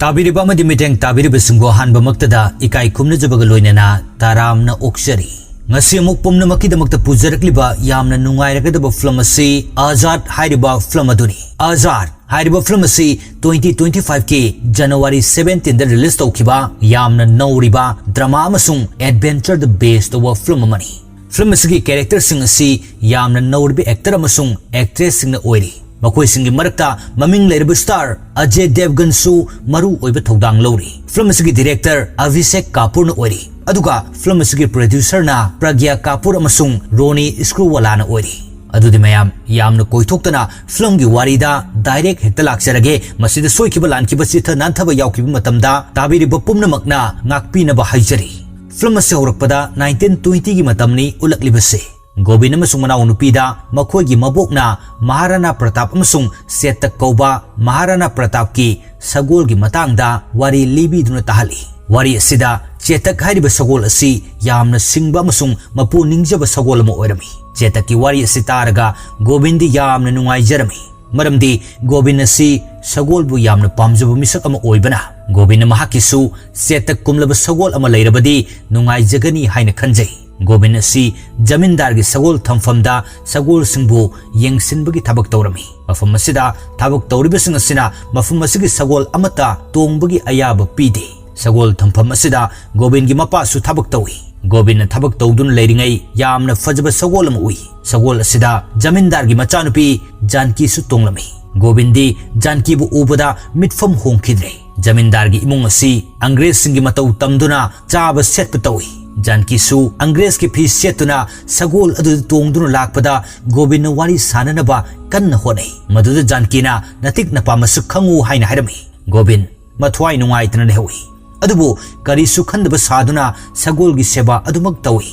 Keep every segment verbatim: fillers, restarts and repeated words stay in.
ꯇꯥꯕꯤꯔꯤꯕ ꯑꯃꯗꯤ ꯃꯤꯠꯌꯦꯡ ꯇꯥꯕꯤꯔꯤꯕꯁꯤꯡꯕꯨ ꯑꯍꯥꯟꯕꯃꯛꯇꯗ ꯏꯀꯥꯏ ꯈꯨꯝꯅꯖꯕꯒ ꯂꯣꯏꯅꯅ ꯇꯔꯥꯝꯅ ꯑꯣꯛꯆꯔꯤ꯫ ꯉꯁꯤ ꯑꯃꯨꯛ ꯄꯨꯝꯅꯃꯛꯀꯤꯗꯃꯛꯇ ꯄꯨꯖꯔꯛꯂꯤꯕ ꯌꯥꯝꯅ ꯅꯨꯡꯉꯥꯏꯔꯒꯗꯕ ꯐꯤꯂꯝ ꯑꯁꯤ ꯑꯖꯥꯗ ꯍꯥꯏꯔꯤꯕ ꯐꯤꯂꯝ ꯑꯗꯨꯅꯤ꯫ ꯑꯖꯥꯗ ꯍꯥꯏꯔꯤꯕ ꯐꯤꯂꯝ ꯑꯁꯤ twenty twenty five ꯀꯤ January seventeen ꯗ release ꯇꯧꯈꯤꯕ ꯌꯥꯝꯅ ꯅꯧꯔꯤꯕ drama ꯑꯃꯁꯨꯡ adventure ꯗ base ꯇꯧꯕ ꯐꯤꯂꯝ ꯑꯃꯅꯤ꯫ ꯐꯤꯂꯝ ꯑꯁꯤꯒꯤ character ꯁꯤꯡ ꯑꯁꯤ ꯌꯥꯝꯅ ꯅꯧꯔꯤꯕ actor ꯑꯃꯁꯨꯡ actress ꯁꯤꯡꯅ ꯑꯣꯏꯔꯤ꯫ ꯃꯈꯣꯏꯁꯤꯡꯒꯤ ꯃꯔꯛꯇ ꯃꯃꯤꯡ ꯂꯩꯔꯕ star ꯑꯖꯌ ꯗꯦꯕꯒꯟꯁꯨ ꯃꯔꯨ ꯑꯣꯏꯕ ꯊꯧꯗꯥꯡ ꯂꯧꯔꯤ꯫ ꯐꯤꯂꯝ ꯑꯁꯤꯒꯤ director ꯑꯚꯤꯁꯦꯛ ꯀꯥꯄꯨꯔꯅ ꯑꯣꯏꯔꯤ, ꯑꯗꯨꯒ ꯐꯤꯂꯝ ꯑꯁꯤꯒꯤ producer ꯅ ꯄ꯭ꯔꯒ꯭ꯌꯥ ꯀꯥꯄꯨꯔ ꯑꯃꯁꯨꯡ ꯔꯣꯅꯤ ꯁ꯭ꯀ꯭ꯔꯨꯋꯥꯂꯥꯅ ꯑꯣꯏꯔꯤ꯫ ꯑꯗꯨꯗꯤ ꯃꯌꯥꯝ, ꯌꯥꯝꯅ ꯀꯣꯏꯊꯣꯛꯇꯅ ꯐꯤꯂꯝꯒꯤ ꯋꯥꯔꯤꯗ direct ꯍꯦꯛꯇ ꯂꯥꯛꯆꯔꯒꯦ꯫ ꯃꯁꯤꯗ ꯁꯣꯏꯈꯤꯕ ꯂꯥꯟꯈꯤꯕ, ꯆꯤꯊ ꯅꯥꯟꯊꯕ ꯌꯥꯎꯈꯤꯕ ꯃꯇꯝꯗ ꯇꯥꯕꯤꯔꯤꯕ ꯄꯨꯝꯅꯃꯛꯅ ꯉꯥꯛꯄꯤꯅꯕ ꯍꯥꯏꯖꯔꯤ꯫ ꯐꯤꯂꯝ ꯑꯁꯤ ꯍꯧꯔꯛꯄꯗ nineteen twenty ꯒꯤ ꯃꯇꯝꯅꯤ ꯎꯠꯂꯛꯂꯤꯕꯁꯤ꯫ ꯒꯣꯕꯤꯟ ꯑꯃꯁꯨꯡ ꯃꯅꯥꯎꯅꯨꯄꯤꯗ ꯃꯈꯣꯏꯒꯤ ꯃꯕꯣꯛꯅ ꯃꯍꯥꯔꯥꯅꯥ ꯄ꯭ꯔꯇꯥꯞ ꯑꯃꯁꯨꯡ ꯆꯦꯇꯛ ꯀꯧꯕ ꯃꯍꯥꯔꯥꯅꯥ ꯄ꯭ꯔꯇꯥꯞꯀꯤ ꯁꯒꯣꯜꯒꯤ ꯃꯇꯥꯡꯗ ꯋꯥꯔꯤ ꯂꯤꯕꯤꯗꯨꯅ ꯇꯥꯍꯜꯂꯤ꯫ ꯋꯥꯔꯤ ꯑꯁꯤꯗ ꯆꯦꯇꯛ ꯍꯥꯏꯔꯤꯕ ꯁꯒꯣꯜ ꯑꯁꯤ ꯌꯥꯝꯅ ꯁꯤꯡꯕ ꯑꯃꯁꯨꯡ ꯃꯄꯨ ꯅꯤꯡꯖꯕ ꯁꯒꯣꯜ ꯑꯃ ꯑꯣꯏꯔꯝꯃꯤ꯫ ꯆꯦꯇꯛꯀꯤ ꯋꯥꯔꯤ ꯑꯁꯤ ꯇꯥꯔꯒ ꯒꯣꯕꯤꯟꯗꯤ ꯌꯥꯝꯅ ꯅꯨꯡꯉꯥꯏꯖꯔꯝꯃꯤ, ꯃꯔꯝꯗꯤ ꯒꯣꯕꯤꯟ ꯑꯁꯤ ꯁꯒꯣꯜꯕꯨ ꯌꯥꯝꯅ ꯄꯥꯝꯖꯕ ꯃꯤꯁꯛ ꯑꯃ ꯑꯣꯏꯕꯅ꯫ ꯒꯣꯕꯤꯟꯅ ꯃꯍꯥꯛꯀꯤꯁꯨ ꯆꯦꯇꯛ ꯀꯨꯝꯂꯕ ꯁꯒꯣꯜ ꯑꯃ ꯂꯩꯔꯕꯗꯤ ꯅꯨꯡꯉꯥꯏꯖꯒꯅꯤ ꯍꯥꯏꯅ ꯈꯟꯖꯩ꯫ ꯒꯣꯕꯤꯟ ꯑꯁꯤ ꯖꯃꯤꯟꯗꯥꯔꯒꯤ ꯁꯒꯣꯜ ꯊꯝꯐꯝꯗ ꯁꯒꯣꯜꯁꯤꯡꯕꯨ ꯌꯦꯡꯁꯤꯟꯕꯒꯤ ꯊꯕꯛ ꯇꯧꯔꯝꯃꯤ꯫ ꯃꯐꯝ ꯑꯁꯤꯗ ꯊꯕꯛ ꯇꯧꯔꯤꯕꯁꯤꯡ ꯑꯁꯤꯅ ꯃꯐꯝ ꯑꯁꯤꯒꯤ ꯁꯒꯣꯜ ꯑꯃꯠꯇ ꯇꯣꯡꯕꯒꯤ ꯑꯌꯥꯕ ꯄꯤꯗꯦ꯫ ꯁꯒꯣꯜ ꯊꯝꯐꯝ ꯑꯁꯤꯗ ꯒꯣꯕꯤꯟꯒꯤ ꯃꯄꯥꯁꯨ ꯊꯕꯛ ꯇꯧꯏ꯫ ꯒꯣꯕꯤꯟꯅ ꯊꯕꯛ ꯇꯧꯗꯨꯅ ꯂꯩꯔꯤꯉꯩ ꯌꯥꯝꯅ ꯐꯖꯕ ꯁꯒꯣꯜ ꯑꯃ ꯎꯏ꯫ ꯁꯒꯣꯜ ꯑꯁꯤꯗ ꯖꯃꯤꯟꯗꯥꯔꯒꯤ ꯃꯆꯥꯅꯨꯄꯤ ꯖꯥꯟꯀꯤꯁꯨ ꯇꯣꯡꯂꯝꯃꯤ꯫ ꯒꯣꯕꯤꯟꯗꯤ ꯖꯥꯟꯀꯤꯕꯨ ꯎꯕꯗ ꯃꯤꯠꯐꯝ ꯍꯣꯡꯈꯤꯗ꯭ꯔꯦ꯫ ꯖꯃꯤꯟꯗꯥꯔꯒꯤ ꯏꯃꯨꯡ ꯑꯁꯤ ꯑꯪꯒ꯭ꯔꯦꯖꯁꯤꯡꯒꯤ ꯃꯇꯧ ꯇꯝꯗꯨꯅ ꯆꯥꯕ ꯁꯦꯠꯄ ꯇꯧꯏ꯫ ꯖꯥꯟꯀꯤꯁꯨ ꯑꯪꯒ꯭ꯔꯦꯖꯀꯤ ꯐꯤ ꯁꯦꯠꯇꯨꯅ ꯁꯒꯣꯜ ꯑꯗꯨꯗ ꯇꯣꯡꯗꯨꯅ ꯂꯥꯛꯄꯗ ꯒꯣꯕꯤꯟꯅ ꯋꯥꯔꯤ ꯁꯥꯅꯅꯕ ꯀꯟꯅ ꯍꯣꯠꯅꯩ꯫ ꯃꯗꯨꯗ ꯖꯥꯟꯀꯤꯅ "ꯅꯇꯤꯛ ꯅꯄꯥ ꯃꯁꯛ ꯈꯪꯉꯨ" ꯍꯥꯏꯅ ꯍꯥꯏꯔꯝꯃꯤ꯫ ꯒꯣꯕꯤꯟ ꯃꯊ꯭ꯋꯥꯏ ꯅꯨꯡꯉꯥꯏꯇꯅ ꯂꯩꯍꯧꯏ꯫ ꯑꯗꯨꯕꯨ ꯀꯔꯤꯁꯨ ꯈꯟꯗꯕ ꯁꯥꯗꯨꯅ ꯁꯒꯣꯜꯒꯤ ꯁꯦꯕꯥ ꯑꯗꯨꯃꯛ ꯇꯧꯏ꯫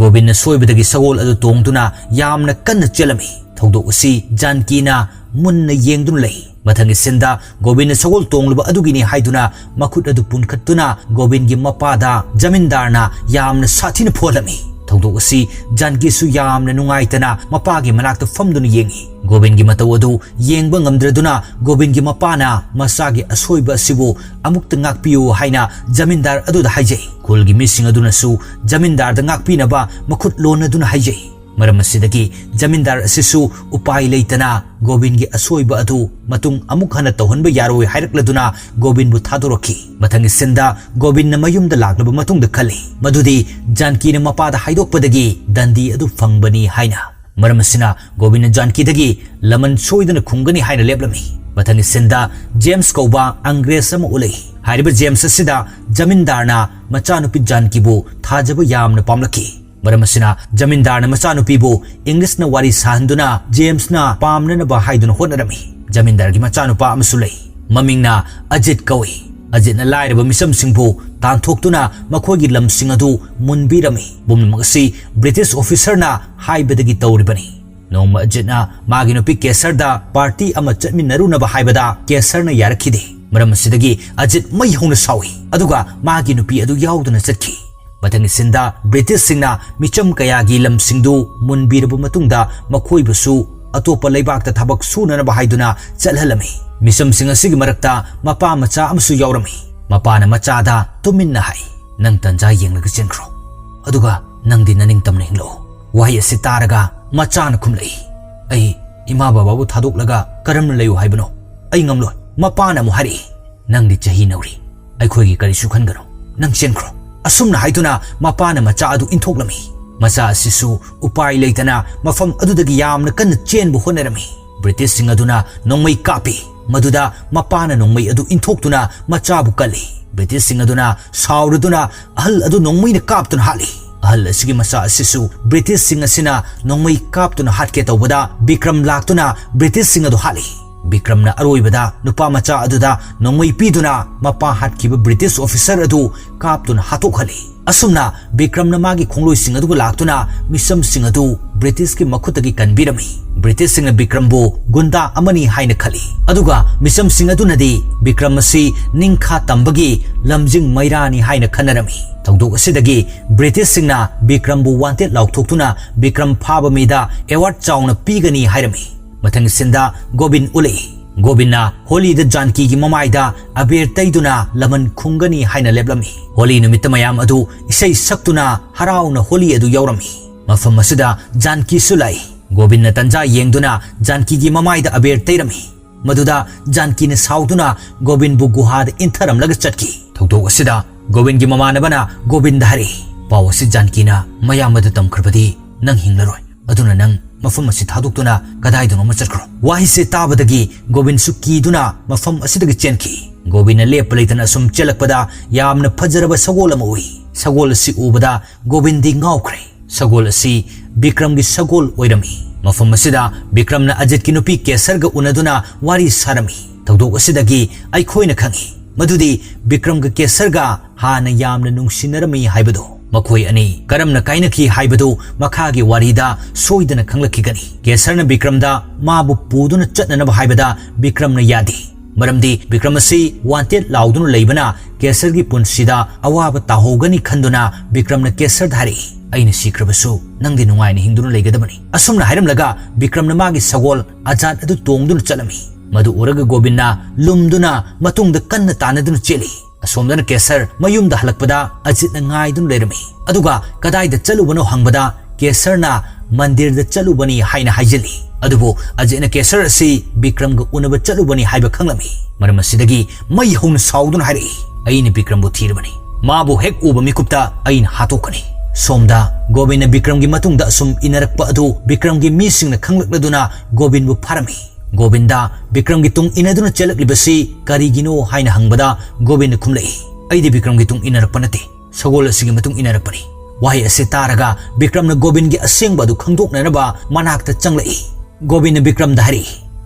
ꯒꯣꯕꯤꯟꯅ ꯁꯣꯏꯕꯗꯒꯤ ꯁꯒꯣꯜ ꯑꯗꯨ ꯇꯣꯡꯗꯨꯅ ꯌꯥꯝꯅ ꯀꯟꯅ ꯆꯦꯜꯂꯝꯃꯤ꯫ ꯊꯧꯗꯣꯛ ꯑꯁꯤ ꯖꯥꯟꯀꯤꯅ ꯃꯨꯟꯅ ꯌꯦꯡꯗꯨꯅ ꯂꯩ꯫ ꯃꯊꯪꯒꯤ ꯁꯤꯟꯗ ꯒꯣꯕꯤꯟꯅ ꯁꯒꯣꯜ ꯇꯣꯡꯂꯨꯕ ꯑꯗꯨꯒꯤꯅꯤ ꯍꯥꯏꯗꯨꯅ ꯃꯈꯨꯠ ꯑꯗꯨ ꯄꯨꯟꯈꯠꯇꯨꯅ ꯒꯣꯕꯤꯟꯒꯤ ꯃꯄꯥꯗ ꯖꯃꯤꯟꯗꯥꯔꯅ ꯌꯥꯝꯅ ꯁꯥꯊꯤꯅ ꯐꯨꯍꯜꯂꯝꯃꯤ꯫ ꯊꯧꯗꯣꯛ ꯑꯁꯤ ꯖꯥꯟꯀꯤꯁꯨ ꯌꯥꯝꯅ ꯅꯨꯡꯉꯥꯏꯇꯅ ꯃꯄꯥꯒꯤ ꯃꯅꯥꯛꯇ ꯐꯝꯗꯨꯅ ꯌꯦꯡꯏ꯫ ꯒꯣꯕꯤꯟꯒꯤ ꯃꯇꯧ ꯑꯗꯨ ꯌꯦꯡꯕ ꯉꯝꯗ꯭ꯔꯗꯨꯅ ꯒꯣꯕꯤꯟꯒꯤ ꯃꯄꯥꯅ ꯃꯆꯥꯒꯤ ꯑꯁꯣꯏꯕ ꯑꯁꯤꯕꯨ ꯑꯃꯨꯛꯇ ꯉꯥꯛꯄꯤꯌꯨ ꯍꯥꯏꯅ ꯖꯃꯤꯟꯗꯥꯔ ꯑꯗꯨꯗ ꯍꯥꯏꯖꯩ꯫ ꯈꯨꯜꯒꯤ ꯃꯤꯁꯤꯡ ꯑꯗꯨꯅꯁꯨ ꯖꯃꯤꯟꯗꯥꯔꯗ ꯉꯥꯛꯄꯤꯅꯕ ꯃꯈꯨꯠ ꯂꯣꯟꯅꯗꯨꯅ ꯍꯥꯏꯖꯩ꯫ ꯃꯔꯝ ꯑꯁꯤꯗꯒꯤ ꯖꯃꯤꯟꯗꯥꯔ ꯑꯁꯤꯁꯨ ꯎꯄꯥꯏ ꯂꯩꯇꯅ ꯒꯣꯕꯤꯟꯒꯤ ꯑꯁꯣꯏꯕ ꯑꯗꯨ ꯃꯇꯨꯡ ꯑꯃꯨꯛ ꯍꯟꯅ ꯇꯧꯍꯟꯕ ꯌꯥꯔꯣꯏ ꯍꯥꯏꯔꯛꯂꯗꯨꯅ ꯒꯣꯕꯤꯟꯕꯨ ꯊꯥꯗꯣꯔꯛꯈꯤ꯫ ꯃꯊꯪꯒꯤ ꯁꯤꯟꯗ ꯒꯣꯕꯤꯟꯅ ꯃꯌꯨꯝꯗ ꯂꯥꯛꯂꯕ ꯃꯇꯨꯡꯗ ꯈꯜꯂꯤ ꯃꯗꯨꯗꯤ ꯖꯥꯟꯀꯤꯅ ꯃꯄꯥꯗ ꯍꯥꯏꯗꯣꯛꯄꯗꯒꯤ ꯗꯟꯗꯤ ꯑꯗꯨ ꯐꯪꯕꯅꯤ ꯍꯥꯏꯅ꯫ ꯃꯔꯝ ꯑꯁꯤꯅ ꯒꯣꯕꯤꯟꯅ ꯖꯥꯟꯀꯤꯗꯒꯤ ꯂꯃꯟ ꯁꯣꯏꯗꯅ ꯈꯨꯝꯒꯅꯤ ꯍꯥꯏꯅ ꯂꯦꯞꯂꯝꯃꯤ꯫ ꯃꯊꯪꯒꯤ ꯁꯤꯟꯗ ꯖꯦꯝꯁ ꯀꯧꯕ ꯑꯪꯒ꯭ꯔꯦꯖ ꯑꯃ ꯎꯠꯂꯛꯏ꯫ ꯍꯥꯏꯔꯤꯕ ꯖꯦꯝꯁ ꯑꯁꯤꯗ ꯖꯃꯤꯟꯗꯥꯔꯅ ꯃꯆꯥꯅꯨꯄꯤ ꯖꯥꯟꯀꯤꯕꯨ ꯊꯥꯖꯕ ꯌꯥꯝꯅ ꯄꯥꯝꯂꯛꯈꯤ꯫ ꯃꯔꯝ ꯑꯁꯤꯅ ꯖꯃꯤꯟꯗꯥꯔꯅ ꯃꯆꯥꯅꯨꯄꯤꯕꯨ ꯏꯪꯂꯤꯁꯅ ꯋꯥꯔꯤ ꯁꯥꯍꯟꯗꯨꯅ ꯖꯦꯝꯁꯅ ꯄꯥꯝꯅꯅꯕ ꯍꯥꯏꯗꯨꯅ ꯍꯣꯠꯅꯔꯝꯃꯤ꯫ ꯖꯃꯤꯟꯗꯥꯔꯒꯤ ꯃꯆꯥꯅꯨꯄꯥ ꯑꯃꯁꯨ ꯂꯩ꯫ ꯃꯃꯤꯡꯅ ꯑꯖꯤꯠ ꯀꯧꯏ꯫ ꯑꯖꯤꯠꯅ ꯂꯥꯏꯔꯕ ꯃꯤꯆꯝꯁꯤꯡꯕꯨ ꯇꯥꯟꯊꯣꯛꯇꯨꯅ ꯃꯈꯣꯏꯒꯤ ꯂꯝꯁꯤꯡ ꯑꯗꯨ ꯃꯨꯟꯕꯤꯔꯝꯃꯤ꯫ ꯄꯨꯝꯅꯃꯛ ꯑꯁꯤ ꯕ꯭ꯔꯤꯇꯤꯁ ꯑꯣꯐꯤꯁꯔꯅ ꯍꯥꯏꯕꯗꯒꯤ ꯇꯧꯔꯤꯕꯅꯤ꯫ ꯅꯣꯡꯃ ꯑꯖꯤꯠꯅ ꯃꯥꯒꯤ ꯅꯨꯄꯤ ꯀꯦꯁꯔꯗ ꯄꯥꯔꯇꯤ ꯑꯃ ꯆꯠꯃꯤꯟꯅꯔꯨꯅꯕ ꯍꯥꯏꯕꯗ ꯀꯦꯁꯔꯅ ꯌꯥꯔꯛꯈꯤꯗꯦ꯫ ꯃꯔꯝ ꯑꯁꯤꯗꯒꯤ ꯑꯖꯤꯠ ꯃꯩ ꯍꯧꯅ ꯁꯥꯎꯏ, ꯑꯗꯨꯒ ꯃꯥꯒꯤ ꯅꯨꯄꯤ ꯑꯗꯨ ꯌꯥꯎꯗꯨꯅ ꯆꯠꯈꯤ꯫ ꯃꯊꯪꯒꯤ ꯁꯤꯟꯗ ꯕ꯭ꯔꯤꯇꯤꯁꯁꯤꯡꯅ ꯃꯤꯆꯝ ꯀꯌꯥꯒꯤ ꯂꯝꯁꯤꯡꯗꯨ ꯃꯨꯟꯕꯤꯔꯕ ꯃꯇꯨꯡꯗ ꯃꯈꯣꯏꯕꯨꯁꯨ ꯑꯇꯣꯞꯄ ꯂꯩꯕꯥꯛꯇ ꯊꯕꯛ ꯁꯨꯅꯅꯕ ꯍꯥꯏꯗꯨꯅ ꯆꯠꯍꯜꯂꯝꯃꯤ꯫ ꯃꯤꯆꯝꯁꯤꯡ ꯑꯁꯤꯒꯤ ꯃꯔꯛꯇ ꯃꯄꯥ ꯃꯆꯥ ꯑꯃꯁꯨ ꯌꯥꯎꯔꯝꯃꯤ꯫ ꯃꯄꯥꯅ ꯃꯆꯥꯗ ꯇꯨꯃꯤꯟꯅ ꯍꯥꯏ, "ꯅꯪ ꯇꯟꯖꯥ ꯌꯦꯡꯂꯒ ꯆꯦꯟꯈ꯭ꯔꯣ, ꯑꯗꯨꯒ ꯅꯪꯗꯤ ꯅꯅꯤꯡꯇꯝꯅ ꯍꯤꯡꯂꯛꯎ꯫" ꯋꯥꯍꯩ ꯑꯁꯤ ꯇꯥꯔꯒ ꯃꯆꯥꯅ ꯈꯨꯝꯂꯛꯏ, "ꯑꯩ ꯏꯃꯥ ꯕꯕꯥꯕꯨ ꯊꯥꯗꯣꯛꯂꯒ ꯀꯔꯝꯅ ꯂꯩꯌꯨ ꯍꯥꯏꯕꯅꯣ? ꯑꯩ ꯉꯝꯂꯣꯏ꯫" ꯃꯄꯥꯅ ꯑꯃꯨꯛ ꯍꯥꯏꯔꯛꯏ, "ꯅꯪꯗꯤ ꯆꯍꯤ ꯅꯧꯔꯤ, ꯑꯩꯈꯣꯏꯒꯤ ꯀꯔꯤꯁꯨ ꯈꯟꯒꯅꯨ, ꯅꯪ ꯆꯦꯟꯈ꯭ꯔꯣ꯫" ꯑꯁꯨꯝꯅ ꯍꯥꯏꯗꯨꯅ ꯃꯄꯥꯅ ꯃꯆꯥ ꯑꯗꯨ ꯏꯟꯊꯣꯛꯂꯝꯃꯤ꯫ ꯃꯆꯥ ꯑꯁꯤꯁꯨ ꯎꯄꯥꯏ ꯂꯩꯇꯅ ꯃꯐꯝ ꯑꯗꯨꯗꯒꯤ ꯌꯥꯝꯅ ꯀꯟꯅ ꯆꯦꯟꯕ ꯍꯣꯠꯅꯔꯝꯃꯤ꯫ ꯕ꯭ꯔꯤꯇꯤꯁꯁꯤꯡ ꯑꯗꯨꯅ ꯅꯣꯡꯃꯩ ꯀꯥꯞꯄꯤ꯫ ꯃꯗꯨꯗ ꯃꯄꯥꯅ ꯅꯣꯡꯃꯩ ꯑꯗꯨ ꯏꯟꯊꯣꯛꯇꯨꯅ ꯃꯆꯥꯕꯨ ꯀꯜꯂꯤ꯫ ꯕ꯭ꯔꯤꯇꯤꯁꯁꯤꯡ ꯑꯗꯨꯅ ꯁꯥꯎꯔꯗꯨꯅ ꯑꯍꯜ ꯑꯗꯨ ꯅꯣꯡꯃꯩꯅ ꯀꯥꯞꯇꯨꯅ ꯍꯥꯠꯂꯤ꯫ ꯑꯍꯜ ꯑꯁꯤꯒꯤ ꯃꯆꯥ ꯑꯁꯤꯁꯨ ꯕ꯭ꯔꯤꯇꯤꯁꯁꯤꯡ ꯑꯁꯤꯅ ꯅꯣꯡꯃꯩ ꯀꯥꯞꯇꯨꯅ ꯍꯥꯠꯀꯦ ꯇꯧꯕꯗ ꯕꯤꯀ꯭ꯔꯝ ꯂꯥꯛꯇꯨꯅ ꯕ꯭ꯔꯤꯇꯤꯁꯁꯤꯡ ꯑꯗꯨ ꯍꯥꯠꯂꯤ꯫ ꯕꯤꯀ꯭ꯔꯝꯅ ꯑꯔꯣꯏꯕꯗ ꯅꯨꯄꯥ ꯃꯆꯥ ꯑꯗꯨꯗ ꯅꯣꯡꯃꯩ ꯄꯤꯗꯨꯅ ꯃꯄꯥ ꯍꯥꯠꯈꯤꯕ ꯕ꯭ꯔꯤꯇꯤꯁ ꯑꯣꯐꯤꯁꯔ ꯑꯗꯨ ꯀꯥꯞꯇꯨꯅ ꯍꯥꯠꯇꯣꯛꯍꯜꯂꯤ꯫ ꯑꯁꯨꯝꯅ ꯕꯤꯀ꯭ꯔꯝꯅ ꯃꯥꯒꯤ ꯈꯣꯡꯂꯣꯏꯁꯤꯡ ꯑꯗꯨꯒ ꯂꯥꯛꯇꯨꯅ ꯃꯤꯆꯝꯁꯤꯡ ꯑꯗꯨ ꯕ꯭ꯔꯤꯇꯤꯁꯀꯤ ꯃꯈꯨꯠꯇꯒꯤ ꯀꯟꯕꯤꯔꯝꯃꯤ꯫ ꯕ꯭ꯔꯤꯇꯤꯁꯁꯤꯡꯅ ꯕꯤꯀ꯭ꯔꯝꯕꯨ ꯒꯨꯟꯗꯥ ꯑꯃꯅꯤ ꯍꯥꯏꯅ ꯈꯜꯂꯤ, ꯑꯗꯨꯒ ꯃꯤꯆꯝꯁꯤꯡ ꯑꯗꯨꯅꯗꯤ ꯕꯤꯀ꯭ꯔꯝ ꯑꯁꯤ ꯅꯤꯡꯈꯥ ꯇꯝꯕꯒꯤ ꯂꯝꯖꯤꯡ ꯃꯩꯔꯥꯅꯤ ꯍꯥꯏꯅ ꯈꯟꯅꯔꯝꯃꯤ꯫ ꯊꯧꯗꯣꯛ ꯑꯁꯤꯗꯒꯤ ꯕ꯭ꯔꯤꯇꯤꯁꯁꯤꯡꯅ ꯕꯤꯀ꯭ꯔꯝꯕꯨ ꯋꯥꯟꯇꯦꯠ ꯂꯥꯎꯊꯣꯛꯇꯨꯅ ꯕꯤꯀ꯭ꯔꯝ ꯐꯥꯕ ꯃꯤꯗ ꯑꯦꯋꯥꯔꯗ ꯆꯥꯎꯅ ꯄꯤꯒꯅꯤ ꯍꯥꯏꯔꯝꯃꯤ꯫ ꯃꯊꯪꯒꯤ ꯁꯤꯟꯗ ꯒꯣꯕꯤꯟ ꯎꯠꯂꯛꯏ꯫ ꯒꯣꯕꯤꯟꯅ ꯍꯣꯂꯤꯗ ꯖꯥꯟꯀꯤꯒꯤ ꯃꯃꯥꯏꯗ ꯑꯕꯦꯔ ꯇꯩꯗꯨꯅ ꯂꯃꯟ ꯈꯨꯝꯒꯅꯤ ꯍꯥꯏꯅ ꯂꯦꯞꯂꯝꯃꯤ꯫ ꯍꯣꯂꯤ ꯅꯨꯃꯤꯠꯇ ꯃꯌꯥꯝ ꯑꯗꯨ ꯏꯁꯩ ꯁꯛꯇꯨꯅ ꯍꯔꯥꯎꯅ ꯍꯣꯂꯤ ꯑꯗꯨ ꯌꯥꯎꯔꯝꯃꯤ꯫ ꯃꯐꯝ ꯑꯁꯤꯗ ꯖꯥꯟꯀꯤꯁꯨ ꯂꯥꯛꯏ꯫ ꯒꯣꯕꯤꯟꯅ ꯇꯟꯖꯥ ꯌꯦꯡꯗꯨꯅ ꯖꯥꯟꯀꯤꯒꯤ ꯃꯃꯥꯏꯗ ꯑꯕꯦꯔ ꯇꯩꯔꯝꯃꯤ꯫ ꯃꯗꯨꯗ ꯖꯥꯟꯀꯤꯅ ꯁꯥꯎꯗꯨꯅ ꯒꯣꯕꯤꯟꯕꯨ ꯒꯨꯍꯥꯗ ꯏꯟꯊꯔꯝꯂꯒ ꯆꯠꯈꯤ꯫ ꯊꯧꯗꯣꯛ ꯑꯁꯤꯗ ꯒꯣꯕꯤꯟꯒꯤ ꯃꯃꯥꯟꯅꯕꯅ ꯒꯣꯕꯤꯟꯗ ꯍꯥꯏꯔꯛꯏ, "ꯄꯥꯎ ꯑꯁꯤ ꯖꯥꯟꯀꯤꯅ ꯃꯌꯥꯝꯕꯗ ꯇꯝꯈ꯭ꯔꯕꯗꯤ ꯅꯪ ꯍꯤꯡꯂꯔꯣꯏ꯫ ꯑꯗꯨꯅ ꯅꯪ ꯃꯐꯝ ꯑꯁꯤ ꯊꯥꯗꯣꯛꯇꯨꯅ ꯀꯗꯥꯏꯗꯅꯣꯃ ꯆꯠꯈ꯭ꯔꯣ"꯫ ꯋꯥꯍꯩꯁꯦ ꯇꯥꯕꯗꯒꯤ ꯒꯣꯕꯤꯟꯁꯨ ꯀꯤꯗꯨꯅ ꯃꯐꯝ ꯑꯁꯤꯗꯒꯤ ꯆꯦꯟꯈꯤ꯫ ꯒꯣꯕꯤꯟꯅ ꯂꯦꯞꯄ ꯂꯩꯇꯅ ꯑꯁꯨꯝ ꯆꯦꯜꯂꯛꯄꯗ ꯌꯥꯝꯅ ꯐꯖꯔꯕ ꯁꯒꯣꯜ ꯑꯃ ꯎꯏ꯫ ꯁꯒꯣꯜ ꯑꯁꯤ ꯎꯕꯗ ꯒꯣꯕꯤꯟꯗꯤ ꯉꯥꯎꯈ꯭ꯔꯦ꯫ ꯁꯒꯣꯜ ꯑꯁꯤ ꯕꯤꯀ꯭ꯔꯝꯒꯤ ꯁꯒꯣꯜ ꯑꯣꯏꯔꯝꯃꯤ꯫ ꯃꯐꯝ ꯑꯁꯤꯗ ꯕꯤꯀ꯭ꯔꯝꯅ ꯑꯖꯤꯠꯀꯤ ꯅꯨꯄꯤ ꯀꯦꯁꯔꯒ ꯎꯅꯗꯨꯅ ꯋꯥꯔꯤ ꯁꯥꯔꯝꯃꯤ꯫ ꯊꯧꯗꯣꯛ ꯑꯁꯤꯗꯒꯤ ꯑꯩꯈꯣꯏꯅ ꯈꯪꯏ ꯃꯗꯨꯗꯤ ꯕꯤꯀ꯭ꯔꯝꯒ ꯀꯦꯁꯔꯒ ꯍꯥꯟꯅ ꯌꯥꯝꯅ ꯅꯨꯡꯁꯤꯅꯔꯝꯃꯤ ꯍꯥꯏꯕꯗꯨ꯫ ꯃꯈꯣꯏ ꯑꯅꯤ ꯀꯔꯝꯅ ꯀꯥꯏꯅꯈꯤ ꯍꯥꯏꯕꯗꯨ ꯃꯈꯥꯒꯤ ꯋꯥꯔꯤꯗ ꯁꯣꯏꯗꯅ ꯈꯪꯂꯛꯈꯤꯒꯅꯤ꯫ ꯀꯦꯁꯔꯅ ꯕꯤꯀ꯭ꯔꯝꯗ ꯃꯥꯕꯨ ꯄꯨꯗꯨꯅ ꯆꯠꯅꯅꯕ ꯍꯥꯏꯕꯗ ꯕꯤꯀ꯭ꯔꯝꯅ ꯌꯥꯗꯦ꯫ ꯃꯔꯝꯗꯤ ꯕꯤꯀ꯭ꯔꯝ ꯑꯁꯤ ꯋꯥꯟꯇꯦꯠ ꯂꯥꯎꯗꯨꯅ ꯂꯩꯕꯅ ꯀꯦꯁꯔꯒꯤ ꯄꯨꯟꯁꯤꯗ ꯑꯋꯥꯕ ꯇꯥꯍꯧꯒꯅꯤ ꯈꯟꯗꯨꯅ ꯕꯤꯀ꯭ꯔꯝꯅ ꯀꯦꯁꯔꯗ ꯍꯥꯏꯔꯛꯏ, "ꯑꯩꯅ ꯁꯤꯈ꯭ꯔꯕꯁꯨ ꯅꯪꯗꯤ ꯅꯨꯡꯉꯥꯏꯅ ꯍꯤꯡꯗꯨꯅ ꯂꯩꯒꯗꯕꯅꯤ"꯫ ꯑꯁꯨꯝꯅ ꯍꯥꯏꯔꯝꯂꯒ ꯕꯤꯀ꯭ꯔꯝꯅ ꯃꯥꯒꯤ ꯁꯒꯣꯜ ꯑꯖꯥꯗ ꯑꯗꯨ ꯇꯣꯡꯗꯨꯅ ꯆꯠꯂꯝꯃꯤ꯫ ꯃꯗꯨ ꯎꯔꯒ ꯒꯣꯕꯤꯟꯅ ꯂꯨꯝꯗꯨꯅ ꯃꯇꯨꯡꯗ ꯀꯟꯅ ꯇꯥꯟꯅꯗꯨꯅ ꯆꯦꯜꯂꯤ꯫ ꯑꯁꯣꯝꯗꯅ ꯀꯦꯁꯔ ꯃꯌꯨꯝꯗ ꯍꯜꯂꯛꯄꯗ ꯑꯖꯤꯠꯅ ꯉꯥꯏꯗꯨꯅ ꯂꯩꯔꯝꯃꯤ꯫ ꯑꯗꯨꯒ ꯀꯗꯥꯏꯗ ꯆꯠꯂꯨꯕꯅꯣ ꯍꯪꯕꯗ ꯀꯦꯁꯔꯅ ꯃꯟꯗꯤꯔꯗ ꯆꯠꯂꯨꯕꯅꯤ ꯍꯥꯏꯅ ꯍꯥꯏꯖꯤꯜꯂꯤ꯫ ꯑꯗꯨꯕꯨ ꯑꯖꯤꯠꯅ ꯀꯦꯁꯔ ꯑꯁꯤ ꯕꯤꯀ꯭ꯔꯝꯒ ꯎꯅꯕ ꯆꯠꯂꯨꯕꯅꯤ ꯍꯥꯏꯕ ꯈꯪꯂꯝꯃꯤ꯫ ꯃꯔꯝ ꯑꯁꯤꯗꯒꯤ ꯃꯩ ꯍꯧꯅ ꯁꯥꯎꯗꯨꯅ ꯍꯥꯏꯔꯛꯏ, "ꯑꯩꯅ ꯕꯤꯀ꯭ꯔꯝꯕꯨ ꯊꯤꯔꯕꯅꯤ꯫ ꯃꯥꯕꯨ ꯍꯦꯛ ꯎꯕ ꯃꯤꯀꯨꯞꯇ ꯑꯩꯅ ꯍꯥꯠꯇꯣꯛꯀꯅꯤ"꯫ ꯁꯣꯝꯗ ꯒꯣꯕꯤꯟꯅ ꯕꯤꯀ꯭ꯔꯝꯒꯤ ꯃꯇꯨꯡꯗ ꯑꯁꯨꯝ ꯏꯟꯅꯔꯛꯄ ꯑꯗꯨ ꯕꯤꯀ꯭ꯔꯝꯒꯤ ꯃꯤꯁꯤꯡꯅ ꯈꯪꯂꯛꯂꯗꯨꯅ ꯒꯣꯕꯤꯟꯕꯨ ꯐꯥꯔꯝꯃꯤ꯫ ꯒꯣꯕꯤꯟꯗ ꯕꯤꯀ꯭ꯔꯝꯒꯤ ꯇꯨꯡ ꯏꯟꯅꯗꯨꯅ ꯆꯦꯜꯂꯛꯂꯤꯕꯁꯤ ꯀꯔꯤꯒꯤꯅꯣ ꯍꯥꯏꯅ ꯍꯪꯕꯗ ꯒꯣꯕꯤꯟꯅ ꯈꯨꯝꯂꯛꯏ, "ꯑꯩꯗꯤ ꯕꯤꯀ꯭ꯔꯝꯒꯤ ꯇꯨꯡ ꯏꯟꯅꯔꯛꯄ ꯅꯠꯇꯦ, ꯁꯒꯣꯜ ꯑꯁꯤꯒꯤ ꯃꯇꯨꯡ ꯏꯟꯅꯔꯛꯄꯅꯤ"꯫ ꯋꯥꯍꯩ ꯑꯁꯤ ꯇꯥꯔꯒ ꯕꯤꯀ꯭ꯔꯝꯅ ꯒꯣꯕꯤꯟꯒꯤ ꯑꯁꯦꯡꯕ ꯑꯗꯨ ꯈꯪꯗꯣꯛꯅꯅꯕ ꯃꯅꯥꯛꯇ ꯆꯪꯂꯛꯏ꯫ ꯒꯣꯕꯤꯟꯅ ꯕꯤꯀ꯭ꯔꯝꯗ ꯍꯥꯏꯔꯛꯏ,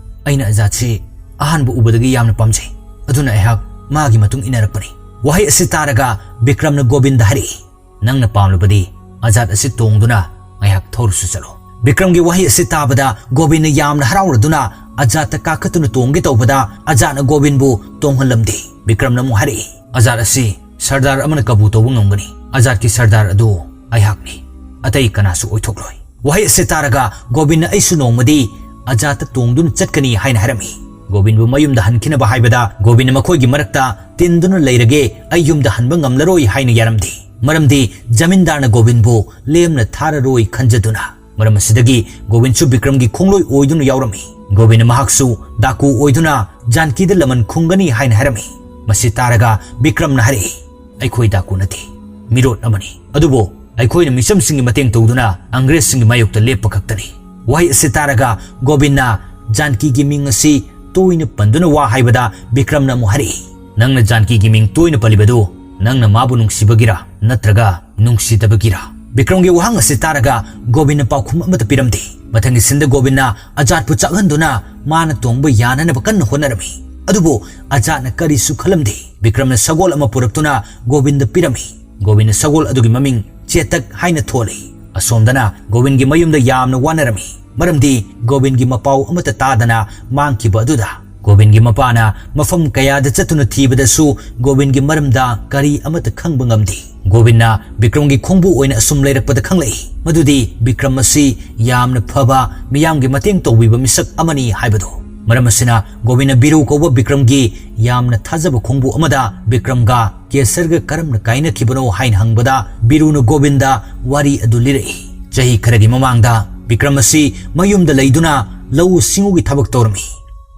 "ꯑꯩꯅ ꯑꯖꯥꯠꯁꯤ ꯑꯍꯥꯟꯕ ꯎꯕꯗꯒꯤ ꯌꯥꯝꯅ ꯄꯥꯝꯖꯩ, ꯑꯗꯨꯅ ꯑꯩꯍꯥꯛ ꯃꯥꯒꯤ ꯃꯇꯨꯡ ꯏꯟꯅꯔꯛꯄꯅꯤ"꯫ ꯋꯥꯍꯩ ꯑꯁꯤ ꯇꯥꯔꯒ ꯕꯤꯀ꯭ꯔꯝꯅ ꯒꯣꯕꯤꯟꯗ ꯍꯥꯏꯔꯛꯏ, "ꯅꯪꯅ ꯄꯥꯝꯂꯕꯗꯤ ꯑꯖꯥꯠ ꯑꯁꯤ ꯇꯣꯡꯗꯨꯅ ꯉꯥꯏꯍꯥꯛ ꯊꯧꯔꯨꯁꯨ ꯆꯠꯂꯣ꯫" ꯕꯤꯀ꯭ꯔꯝꯒꯤ ꯋꯥꯍꯩ ꯑꯁꯤ ꯇꯥꯕꯗ ꯒꯣꯕꯤꯟꯅ ꯌꯥꯝꯅ ꯍꯔꯥꯎꯔꯗꯨꯅ ꯑꯖꯥꯠꯇ ꯀꯥꯈꯠꯇꯨꯅ ꯇꯣꯡꯒꯦ ꯇꯧꯕꯗ, ꯑꯖꯥꯠꯅ ꯒꯣꯕꯤꯟꯕꯨ ꯇꯣꯡꯍꯜꯂꯝꯗꯦ꯫ ꯕꯤꯀ꯭ꯔꯝꯅ ꯑꯃꯨꯛ ꯍꯥꯏꯔꯛꯏ, "ꯑꯖꯥꯠ ꯑꯁꯤ ꯁꯔꯗꯥꯔ ꯑꯃꯅ ꯀꯕꯨ ꯇꯧꯕ ꯉꯝꯒꯅꯤ꯫ ꯑꯖꯥꯠꯀꯤ ꯁꯔꯗꯥꯔ ꯑꯗꯨ ꯑꯩꯍꯥꯛꯅꯤ, ꯑꯇꯩ ꯀꯅꯥꯁꯨ ꯑꯣꯏꯊꯣꯛꯂꯣꯏ꯫" ꯋꯥꯍꯩ ꯑꯁꯤ ꯇꯥꯔꯒ ꯒꯣꯕꯤꯟꯅ, "ꯑꯩꯁꯨ ꯅꯣꯡꯃꯗꯤ ꯑꯖꯥꯠꯇ ꯇꯣꯡꯗꯨꯅ ꯆꯠꯀꯅꯤ" ꯍꯥꯏꯅ ꯍꯥꯏꯔꯝꯃꯤ꯫ ꯒꯣꯕꯤꯟꯕꯨ ꯃꯌꯨꯝꯗ ꯍꯟꯈꯤꯅꯕ ꯍꯥꯏꯕꯗ, ꯒꯣꯕꯤꯟꯅ ꯃꯈꯣꯏꯒꯤ ꯃꯔꯛꯇ ꯇꯤꯟꯗꯨꯅ ꯂꯩꯔꯒꯦ, ꯑꯩ ꯌꯨꯝꯗ ꯍꯟꯕ ꯉꯝꯂꯔꯣꯏ ꯍꯥꯏꯅ ꯌꯥꯔꯝꯗꯦ꯫ ꯃꯔꯝꯗꯤ ꯖꯃꯤꯟꯗꯥꯔꯅ ꯒꯣꯕꯤꯟꯕꯨ ꯂꯦꯝꯅ ꯊꯥꯔꯔꯣꯏ ꯈꯟꯖꯗꯨꯅ꯫ ꯃꯔꯝ ꯑꯁꯤꯗꯒꯤ ꯒꯣꯕꯤꯟꯁꯨ ꯕꯤꯀ꯭ꯔꯝꯒꯤ ꯈꯣꯡꯂꯣꯏ ꯑꯣꯏꯗꯨꯅ ꯌꯥꯎꯔꯝꯃꯤ꯫ ꯒꯣꯕꯤꯟꯅ ꯃꯍꯥꯛꯁꯨ ꯗꯥꯀꯨ ꯑꯣꯏꯗꯨꯅ ꯖꯥꯟꯀꯤꯗ ꯂꯃꯟ ꯈꯨꯝꯒꯅꯤ ꯍꯥꯏꯅ ꯍꯥꯏꯔꯝꯃꯤ꯫ ꯃꯁꯤ ꯇꯥꯔꯒ ꯕꯤꯀ꯭ꯔꯝꯅ ꯍꯥꯏꯔꯛꯏ, "ꯑꯩꯈꯣꯏ ꯗꯥꯀꯨ ꯅꯠꯇꯦ, ꯃꯤꯔꯣꯠ ꯑꯃꯅꯤ꯫ ꯑꯗꯨꯕꯨ ꯑꯩꯈꯣꯏꯅ ꯃꯤꯆꯝꯁꯤꯡꯒꯤ ꯃꯇꯦꯡ ꯇꯧꯗꯨꯅ ꯑꯪꯒ꯭ꯔꯦꯖꯁꯤꯡꯒꯤ ꯃꯥꯌꯣꯛꯇ ꯂꯦꯞꯄ ꯈꯛꯇꯅꯤ꯫" ꯋꯥꯍꯩ ꯑꯁꯤ ꯇꯥꯔꯒ ꯒꯣꯕꯤꯟꯅ ꯖꯥꯟꯀꯤꯒꯤ ꯃꯤꯡ ꯑꯁꯤ ꯇꯣꯏꯅ ꯄꯟꯗꯨꯅ ꯋꯥ ꯍꯥꯏꯕꯗ ꯕꯤꯀ꯭ꯔꯝꯅ ꯑꯃꯨꯛ ꯍꯥꯏꯔꯛꯏ, "ꯅꯪꯅ ꯖꯥꯟꯀꯤꯒꯤ ꯃꯤꯡ ꯇꯣꯏꯅ ꯄꯜꯂꯤꯕꯗꯨ ꯅꯪꯅ ꯃꯥꯕꯨ ꯅꯨꯡꯁꯤꯕꯒꯤꯔꯥ ꯅꯠꯇ꯭ꯔꯒ ꯅꯨꯡꯁꯤꯗꯕꯒꯤꯔꯥ?" ꯕꯤꯀ꯭ꯔꯝꯒꯤ ꯋꯥꯍꯪ ꯑꯁꯤ ꯇꯥꯔꯒ ꯒꯣꯕꯤꯟꯅ ꯄꯥꯎꯈꯨꯝ ꯑꯃꯠꯇ ꯄꯤꯔꯝꯗꯦ꯫ ꯃꯊꯪꯒꯤ ꯁꯤꯟꯗ ꯒꯣꯕꯤꯟꯅ ꯑꯖꯥꯠꯄꯨ ꯆꯥꯛꯍꯟꯗꯨꯅ ꯃꯥꯅ ꯇꯣꯡꯕ ꯌꯥꯅꯅꯕ ꯀꯟꯅ ꯍꯣꯠꯅꯔꯝꯃꯤ꯫ ꯑꯗꯨꯕꯨ ꯑꯖꯥꯠꯅ ꯀꯔꯤꯁꯨ ꯈꯜꯂꯝꯗꯦ꯫ ꯕꯤꯀ꯭ꯔꯝꯅ ꯁꯒꯣꯜ ꯑꯃ ꯄꯨꯔꯛꯇꯨꯅ ꯒꯣꯕꯤꯟꯗ ꯄꯤꯔꯝꯃꯤ꯫ ꯒꯣꯕꯤꯟꯅ ꯁꯒꯣꯜ ꯑꯗꯨꯒꯤ ꯃꯃꯤꯡ ꯆꯦꯇꯛ ꯍꯥꯏꯅ ꯊꯣꯜꯂꯤ꯫ ꯑꯁꯣꯝꯗꯅ ꯒꯣꯕꯤꯟꯒꯤ ꯃꯌꯨꯝꯗ ꯌꯥꯝꯅ ꯋꯥꯅꯔꯝꯃꯤ꯫ ꯃꯔꯝꯗꯤ ꯒꯣꯕꯤꯟꯒꯤ ꯃꯄꯥꯎ ꯑꯃꯠꯇ ꯇꯥꯗꯅ ꯃꯥꯡꯈꯤꯕ ꯑꯗꯨꯗ꯫ ꯒꯣꯕꯤꯟꯒꯤ ꯃꯄꯥꯅ ꯃꯐꯝ ꯀꯌꯥꯗ ꯆꯠꯇꯨꯅ ꯊꯤꯕꯗꯁꯨ ꯒꯣꯕꯤꯟꯒꯤ ꯃꯔꯝꯗ ꯀꯔꯤ ꯑꯃꯠꯇ ꯈꯪꯕ ꯉꯝꯗꯦ꯫ ꯒꯣꯕꯤꯟꯅ ꯕꯤꯀ꯭ꯔꯝꯒꯤ ꯈꯣꯡꯕꯨ ꯑꯣꯏꯅ ꯑꯁꯨꯝ ꯂꯩꯔꯛꯄꯗ ꯈꯪꯂꯛꯏ ꯃꯗꯨꯗꯤ ꯕꯤꯀ꯭ꯔꯝ ꯑꯁꯤ ꯌꯥꯝꯅ ꯐꯕ, ꯃꯤꯌꯥꯝꯒꯤ ꯃꯇꯦꯡ ꯇꯧꯕꯤꯕ ꯃꯤꯁꯛ ꯑꯃꯅꯤ ꯍꯥꯏꯕꯗꯨ꯫ ꯃꯔꯝ ꯑꯁꯤꯅ ꯒꯣꯕꯤꯟꯅ ꯕꯤꯔꯨ ꯀꯧꯕ ꯕꯤꯀ꯭ꯔꯝꯒꯤ ꯌꯥꯝꯅ ꯊꯥꯖꯕ ꯈꯣꯡꯕꯨ ꯑꯃꯗ ꯕꯤꯀ꯭ꯔꯝꯒ ꯀꯦꯁꯔꯒ ꯀꯔꯝꯅ ꯀꯥꯏꯅꯈꯤꯕꯅꯣ ꯍꯥꯏꯅ ꯍꯪꯕꯗ ꯕꯤꯔꯨꯅ ꯒꯣꯕꯤꯟꯗ ꯋꯥꯔꯤ ꯑꯗꯨ ꯂꯤꯔꯛꯏ꯫ ꯆꯍꯤ ꯈꯔꯒꯤ ꯃꯃꯥꯡꯗ ꯕꯤꯀ꯭ꯔꯝ ꯑꯁꯤ ꯃꯌꯨꯝꯗ ꯂꯩꯗꯨꯅ ꯂꯧꯎ ꯁꯤꯡꯎꯒꯤ ꯊꯕꯛ ꯇꯧꯔꯝꯃꯤ꯫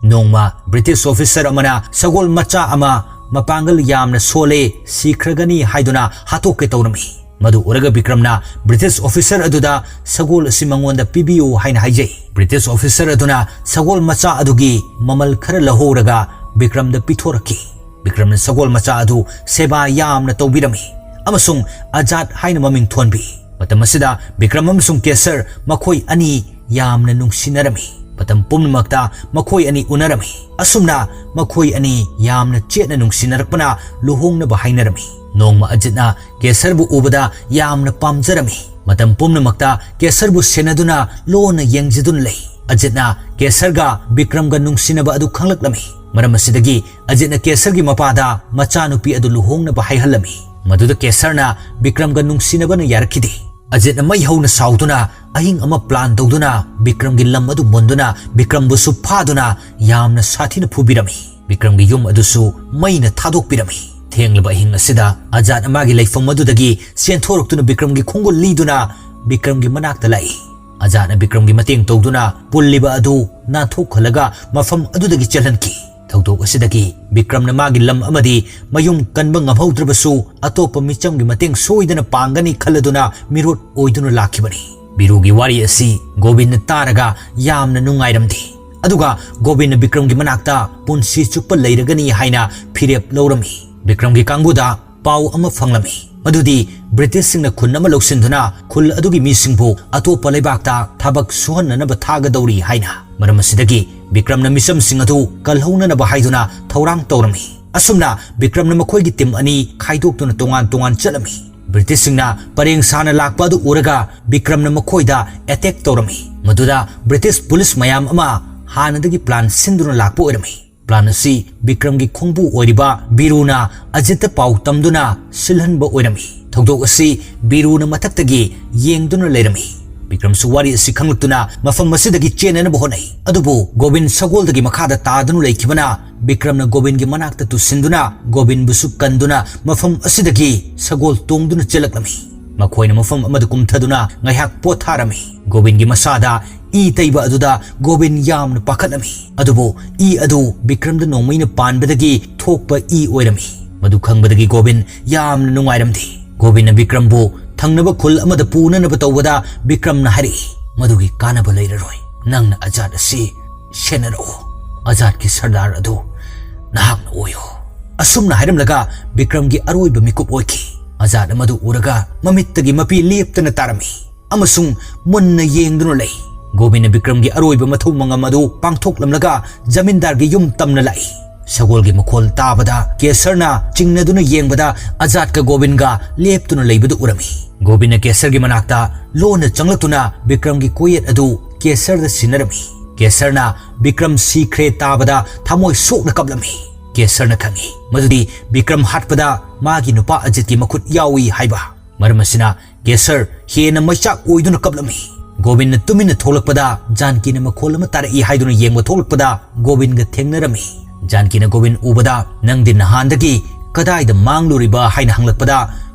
ꯅꯣꯡꯃ ꯕ꯭ꯔꯤꯇꯤꯁ ꯑꯣꯐꯤꯁꯔ ꯑꯃꯅ ꯁꯒꯣꯜ ꯃꯆꯥ ꯑꯃ ꯃꯄꯥꯡꯒꯜ ꯌꯥꯝꯅ ꯁꯣꯜꯂꯦ, ꯁꯤꯈ꯭ꯔꯒꯅꯤ ꯍꯥꯏꯗꯨꯅ ꯍꯥꯠꯇꯣꯛꯀꯦ ꯇꯧꯔꯝꯃꯤ꯫ ꯃꯗꯨ ꯎꯔꯒ ꯕꯤꯀ꯭ꯔꯝꯅ ꯕ꯭ꯔꯤꯇꯤꯁ ꯑꯣꯐꯤꯁꯔ ꯑꯗꯨꯗ ꯁꯒꯣꯜ ꯑꯁꯤ ꯃꯉꯣꯟꯗ ꯄꯤꯕꯤꯌꯨ ꯍꯥꯏꯅ ꯍꯥꯏꯖꯩ꯫ ꯕ꯭ꯔꯤꯇꯤꯁ ꯑꯣꯐꯤꯁꯔ ꯑꯗꯨꯅ ꯁꯒꯣꯜ ꯃꯆꯥ ꯑꯗꯨꯒꯤ ꯃꯃꯜ ꯈꯔ ꯂꯧꯍꯧꯔꯒ ꯕꯤꯀ꯭ꯔꯝꯗ ꯄꯤꯊꯣꯔꯛꯈꯤ꯫ ꯕꯤꯀ꯭ꯔꯝꯅ ꯁꯒꯣꯜ ꯃꯆꯥ ꯑꯗꯨ ꯁꯦꯕꯥ ꯌꯥꯝꯅ ꯇꯧꯕꯤꯔꯝꯃꯤ ꯑꯃꯁꯨꯡ ꯑꯖꯥꯠ ꯍꯥꯏꯅ ꯃꯃꯤꯡ ꯊꯣꯟꯕꯤ꯫ ꯃꯇꯝ ꯑꯁꯤꯗ ꯕꯤꯀ꯭ꯔꯝ ꯑꯃꯁꯨꯡ ꯀꯦꯁꯔ ꯃꯈꯣꯏ ꯑꯅꯤ ꯌꯥꯝꯅ ꯅꯨꯡꯁꯤꯅꯔꯝꯃꯤ꯫ ꯃꯇꯝ ꯄꯨꯝꯅꯃꯛꯇ ꯃꯈꯣꯏ ꯑꯅꯤ ꯎꯅꯔꯝꯃꯤ꯫ ꯑꯁꯨꯝꯅ ꯃꯈꯣꯏ ꯑꯅꯤ ꯌꯥꯝꯅ ꯆꯦꯠꯅ ꯅꯨꯡꯁꯤꯅꯔꯛꯄꯅ ꯂꯨꯍꯣꯡꯅꯕ ꯍꯥꯏꯅꯔꯝꯃꯤ꯫ ꯅꯣꯡꯃ ꯑꯖꯤꯠꯅ ꯀꯦꯁꯔꯕꯨ ꯎꯕꯗ ꯌꯥꯝꯅ ꯄꯥꯝꯖꯔꯝꯃꯤ꯫ ꯃꯇꯝ ꯄꯨꯝꯅꯃꯛꯇ ꯀꯦꯁꯔꯕꯨ ꯁꯦꯟꯅꯗꯨꯅ ꯂꯣꯟꯅ ꯌꯦꯡꯖꯗꯨꯅ ꯂꯩ꯫ ꯑꯖꯤꯠꯅ ꯀꯦꯁꯔꯒ ꯕꯤꯀ꯭ꯔꯝꯒ ꯅꯨꯡꯁꯤꯅꯕ ꯑꯗꯨ ꯈꯪꯂꯛꯂꯝꯃꯤ꯫ ꯃꯔꯝ ꯑꯁꯤꯗꯒꯤ ꯑꯖꯤꯠꯅ ꯀꯦꯁꯔꯒꯤ ꯃꯄꯥꯗ ꯃꯆꯥꯅꯨꯄꯤ ꯑꯗꯨ ꯂꯨꯍꯣꯡꯅꯕ ꯍꯥꯏꯍꯜꯂꯝꯃꯤ꯫ ꯃꯗꯨꯗ ꯀꯦꯁꯔꯅ ꯕꯤꯀ꯭ꯔꯝꯒ ꯅꯨꯡꯁꯤꯅꯕꯅ ꯌꯥꯔꯛꯈꯤꯗꯦ꯫ ꯑꯖꯤꯠꯅ ꯃꯩ ꯍꯧꯅ ꯁꯥꯎꯗꯨꯅ ꯑꯍꯤꯡ ꯑꯃ ꯄ꯭ꯂꯥꯟ ꯇꯧꯗꯨꯅ ꯕꯤꯀ꯭ꯔꯝꯒꯤ ꯂꯝ ꯑꯗꯨ ꯃꯨꯟꯗꯨꯅ ꯕꯤꯀ꯭ꯔꯝꯕꯨꯁꯨ ꯐꯥꯗꯨꯅ ꯌꯥꯝꯅ ꯁꯥꯊꯤꯅ ꯐꯨꯕꯤꯔꯝꯃꯤ꯫ ꯕꯤꯀ꯭ꯔꯝꯒꯤ ꯌꯨꯝ ꯑꯗꯨꯁꯨ ꯃꯩꯅ ꯊꯥꯗꯣꯛꯄꯤꯔꯝꯃꯤ꯫ ꯊꯦꯡꯂꯕ ꯑꯍꯤꯡ ꯑꯁꯤꯗ ꯑꯖꯥꯠꯅ ꯃꯥꯒꯤ ꯂꯩꯐꯝ ꯑꯗꯨꯗꯒꯤ ꯆꯦꯟꯊꯣꯔꯛꯇꯨꯅ ꯕꯤꯀ꯭ꯔꯝꯒꯤ ꯈꯣꯡꯒꯨꯜ ꯂꯤꯗꯨꯅ ꯕꯤꯀ꯭ꯔꯝꯒꯤ ꯃꯅꯥꯛꯇ ꯂꯥꯛꯏ꯫ ꯑꯖꯥꯠꯅ ꯕꯤꯀ꯭ꯔꯝꯒꯤ ꯃꯇꯦꯡ ꯇꯧꯗꯨꯅ ꯄꯨꯜꯂꯤꯕ ꯑꯗꯨ ꯅꯥꯟꯊꯣꯛꯍꯜꯂꯒ ꯃꯐꯝ ꯑꯗꯨꯗꯒꯤ ꯆꯦꯜꯍꯟꯈꯤ꯫ ꯊꯧꯗꯣꯛ ꯑꯁꯤꯗꯒꯤ ꯕꯤꯀ꯭ꯔꯝꯅ ꯃꯥꯒꯤ ꯂꯝ ꯑꯃꯗꯤ ꯃꯌꯨꯝ ꯀꯟꯕ ꯉꯝꯍꯧꯗ꯭ꯔꯕꯁꯨ ꯑꯇꯣꯞꯄ ꯃꯤꯆꯝꯒꯤ ꯃꯇꯦꯡ ꯁꯣꯏꯗꯅ ꯄꯥꯡꯒꯅꯤ ꯈꯜꯂꯗꯨꯅ ꯃꯤꯔꯣꯠ ꯑꯣꯏꯗꯨꯅ ꯂꯥꯛꯈꯤꯕꯅꯤ꯫ ꯕꯤꯔꯨꯒꯤ ꯋꯥꯔꯤ ꯑꯁꯤ ꯒꯣꯕꯤꯟꯅ ꯇꯥꯔꯒ ꯌꯥꯝꯅ ꯅꯨꯡꯉꯥꯏꯔꯝꯗꯦ꯫ ꯑꯗꯨꯒ ꯒꯣꯕꯤꯟꯅ ꯕꯤꯀ꯭ꯔꯝꯒꯤ ꯃꯅꯥꯛꯇ ꯄꯨꯟꯁꯤ ꯆꯨꯞꯄ ꯂꯩꯔꯒꯅꯤ ꯍꯥꯏꯅ ꯐꯤꯔꯦꯞ ꯂꯧꯔꯝꯃꯤ꯫ ꯕꯤꯀ꯭ꯔꯝꯒꯤ ꯀꯥꯡꯕꯨꯗ ꯄꯥꯎ ꯑꯃ ꯐꯪꯂꯝꯃꯤ, ꯃꯗꯨꯗꯤ ꯕ꯭ꯔꯤꯇꯤꯁꯁꯤꯡꯅ ꯈꯨꯟ ꯑꯃ ꯂꯧꯁꯤꯟꯗꯨꯅ ꯈꯨꯜ ꯑꯗꯨꯒꯤ ꯃꯤꯁꯤꯡꯕꯨ ꯑꯇꯣꯞꯄ ꯂꯩꯕꯥꯛꯇ ꯊꯕꯛ ꯁꯨꯍꯟꯅꯅꯕ ꯊꯥꯒꯗꯧꯔꯤ ꯍꯥꯏꯅ꯫ ꯃꯔꯝ ꯑꯁꯤꯗꯒꯤ ꯕꯤꯀ꯭ꯔꯝꯅ ꯃꯤꯆꯝꯁꯤꯡ ꯑꯗꯨ ꯀꯜꯍꯧꯅꯅꯕ ꯍꯥꯏꯗꯨꯅ ꯊꯧꯔꯥꯡ ꯇꯧꯔꯝꯃꯤ꯫ ꯑꯁꯨꯝꯅ ꯕꯤꯀ꯭ꯔꯝꯅ ꯃꯈꯣꯏꯒꯤ ꯇꯤꯝ ꯑꯅꯤ ꯈꯥꯏꯗꯣꯛꯇꯨꯅ ꯇꯣꯉꯥꯟ ꯇꯣꯉꯥꯟ ꯆꯠꯂꯝꯃꯤ꯫ ꯕ꯭ꯔꯤꯇꯤꯁꯁꯤꯡꯅ ꯄꯔꯦꯡ ꯁꯥꯅ ꯂꯥꯛꯄ ꯑꯗꯨ ꯎꯔꯒ ꯕꯤꯀ꯭ꯔꯝꯅ ꯃꯈꯣꯏꯗ ꯑꯦꯇꯦꯛ ꯇꯧꯔꯝꯃꯤ꯫ ꯃꯗꯨꯗ ꯕ꯭ꯔꯤꯇꯤꯁ ꯄꯨꯂꯤꯁ ꯃꯌꯥꯝ ꯑꯃ ꯍꯥꯟꯅꯗꯒꯤ ꯄ꯭ꯂꯥꯟ ꯁꯤꯟꯗꯨꯅ ꯂꯥꯛꯄ ꯑꯣꯏꯔꯝꯃꯤ꯫ ꯄ꯭ꯂꯥꯟ ꯑꯁꯤ ꯕꯤꯀ꯭ꯔꯝꯒꯤ ꯈꯣꯡꯕꯨ ꯑꯣꯏꯔꯤꯕ ꯕꯤꯔꯨꯅ ꯑꯖꯤꯠꯇ ꯄꯥꯎ ꯇꯝꯗꯨꯅ ꯁꯤꯜꯍꯟꯕ ꯑꯣꯏꯔꯝꯃꯤ꯫ ꯊꯧꯗꯣꯛ ꯑꯁꯤ ꯕꯤꯔꯨꯅ ꯃꯊꯛꯇꯒꯤ ꯌꯦꯡꯗꯨꯅ ꯂꯩꯔꯝꯃꯤ꯫ ꯕꯤꯀ꯭ꯔꯝꯁꯨ ꯋꯥꯔꯤ ꯑꯁꯤ ꯈꯪꯂꯛꯇꯨꯅ ꯃꯐꯝ ꯑꯁꯤꯗꯒꯤ ꯆꯦꯟꯅꯅꯕ ꯍꯣꯠꯅꯩ꯫ ꯑꯗꯨꯕꯨ ꯒꯣꯕꯤꯟ ꯁꯒꯣꯜꯗꯒꯤ ꯃꯈꯥꯗ ꯇꯥꯗꯨꯅ ꯂꯩꯈꯤꯕꯅ ꯕꯤꯀ꯭ꯔꯝꯅ ꯒꯣꯕꯤꯟꯒꯤ ꯃꯅꯥꯛꯇ ꯇꯨꯁꯤꯟꯗꯨꯅ ꯒꯣꯕꯤꯟꯕꯨꯁꯨ ꯀꯟꯗꯨꯅ ꯃꯐꯝ ꯑꯁꯤꯗꯒꯤ ꯁꯒꯣꯜ ꯇꯣꯡꯗꯨꯅ ꯆꯦꯜꯂꯛꯂꯝꯃꯤ꯫ ꯃꯈꯣꯏꯅ ꯃꯐꯝ ꯑꯃꯗ ꯀꯨꯝꯊꯗꯨꯅ ꯉꯥꯏꯍꯥꯛ ꯄꯣꯊꯥꯔꯝꯃꯤ꯫ ꯒꯣꯕꯤꯟꯒꯤ ꯃꯁꯥꯗ ꯏ ꯇꯩꯕ ꯑꯗꯨꯗ ꯒꯣꯕꯤꯟ ꯌꯥꯝꯅ ꯄꯥꯈꯠꯂꯝꯃꯤ꯫ ꯑꯗꯨꯕꯨ ꯏ ꯑꯗꯨ ꯕꯤꯀ꯭ꯔꯝꯗ ꯅꯣꯡꯃꯩꯅ ꯄꯥꯟꯕꯗꯒꯤ ꯊꯣꯛꯄ ꯏ ꯑꯣꯏꯔꯝꯃꯤ꯫ ꯃꯗꯨ ꯈꯪꯕꯗꯒꯤ ꯒꯣꯕꯤꯟ ꯌꯥꯝꯅ ꯅꯨꯡꯉꯥꯏꯔꯝꯗꯦ꯫ ꯒꯣꯕꯤꯟꯅ ꯕꯤꯀ꯭ꯔꯝꯕꯨ ꯊꯪꯅꯕ ꯈꯨꯜ ꯑꯃꯗ ꯄꯨꯅꯅꯕ ꯇꯧꯕꯗ ꯕꯤꯀ꯭ꯔꯝꯅ ꯍꯥꯏꯔꯛꯏ, "ꯃꯗꯨꯒꯤ ꯀꯥꯟꯅꯕ ꯂꯩꯔꯔꯣꯏ꯫ ꯅꯪꯅ ꯑꯖꯥꯠ ꯑꯁꯤ ꯁꯦꯟꯅꯔꯛꯎ꯫ ꯑꯖꯥꯠꯀꯤ ꯁꯔꯗꯥꯔ ꯑꯗꯨ ꯅꯍꯥꯛꯅ ꯑꯣꯏꯌꯨ꯫" ꯑꯁꯨꯝꯅ ꯍꯥꯏꯔꯝꯂꯒ ꯕꯤꯀ꯭ꯔꯝꯒꯤ ꯑꯔꯣꯏꯕ ꯃꯤꯀꯨꯞ ꯑꯣꯏꯈꯤ꯫ ꯑꯖꯥꯠꯅ ꯃꯗꯨ ꯎꯔꯒ ꯃꯃꯤꯠꯇꯒꯤ ꯃꯄꯤ ꯂꯦꯞꯇꯅ ꯇꯥꯔꯝꯃꯤ ꯑꯃꯁꯨꯡ ꯃꯨꯟꯅ ꯌꯦꯡꯗꯨꯅ ꯂꯩ꯫ ꯒꯣꯕꯤꯟꯅ ꯕꯤꯀ꯭ꯔꯝꯒꯤ ꯑꯔꯣꯏꯕ ꯃꯊꯧ ꯃꯉꯝ ꯑꯗꯨ ꯄꯥꯡꯊꯣꯛꯂꯝꯂꯒ ꯖꯃꯤꯟꯗꯥꯔꯒꯤ ꯌꯨꯝ ꯇꯝꯅ ꯂꯥꯛꯏ꯫ ꯁꯒꯣꯜꯒꯤ ꯃꯈꯣꯜ ꯇꯥꯕꯗ ꯀꯦꯁꯔꯅ ꯆꯤꯡꯅꯗꯨꯅ ꯌꯦꯡꯕꯗ ꯑꯖꯥꯠꯀ ꯒꯣꯕꯤꯟꯒ ꯂꯦꯞꯇꯨꯅ ꯂꯩꯕꯗꯨ ꯎꯔꯝꯃꯤ꯫ ꯒꯣꯕꯤꯟꯅ ꯀꯦꯁꯔꯒꯤ ꯃꯅꯥꯛꯇ ꯂꯣꯟꯅ ꯆꯪꯂꯛꯇꯨꯅ ꯕꯤꯀ꯭ꯔꯝꯒꯤ ꯀꯣꯌꯦꯠ ꯑꯗꯨ ꯀꯦꯁꯔꯗ ꯁꯤꯟꯅꯔꯝꯃꯤ꯫ ꯀꯦꯁꯔꯅ ꯕꯤꯀ꯭ꯔꯝ ꯁꯤꯈ꯭ꯔꯦ ꯇꯥꯕꯗ ꯊꯃꯣꯏ ꯁꯣꯛꯅ ꯀꯞꯂꯝꯃꯤ꯫ ꯀꯦꯁꯔꯅ ꯈꯪꯏ ꯃꯗꯨꯗꯤ ꯕꯤꯀ꯭ꯔꯝ ꯍꯥꯠꯄꯗ ꯃꯥꯒꯤ ꯅꯨꯄꯥ ꯑꯖꯤꯠꯀꯤ ꯃꯈꯨꯠ ꯌꯥꯎꯏ ꯍꯥꯏꯕ꯫ ꯃꯔꯝ ꯑꯁꯤꯅ ꯀꯦꯁꯔ ꯍꯦꯟꯅ ꯃꯩꯆꯥꯛ ꯑꯣꯏꯗꯨꯅ ꯀꯞꯂꯝꯃꯤ꯫ ꯒꯣꯕꯤꯟꯅ ꯇꯨꯃꯤꯟꯅ ꯊꯣꯛꯂꯛꯄꯗ ꯖꯥꯟꯀꯤꯅ ꯃꯈꯣꯜ ꯑꯃ ꯇꯥꯔꯛꯏ ꯍꯥꯏꯗꯨꯅ ꯌꯦꯡꯕ ꯊꯣꯛꯂꯛꯄꯗ ꯒꯣꯕꯤꯟꯒ ꯊꯦꯡꯅꯔꯝꯃꯤ꯫ ꯖꯥꯟꯀꯤꯅ ꯒꯣꯕꯤꯟ ꯎꯕꯗ, "ꯅꯪꯗꯤ ꯅꯍꯥꯟꯗꯒꯤ ꯀꯗꯥꯏꯗ ꯃꯥꯡꯂꯨꯔꯤꯕ?" ꯍꯥꯏꯅ ꯍꯪꯂꯛꯄꯗ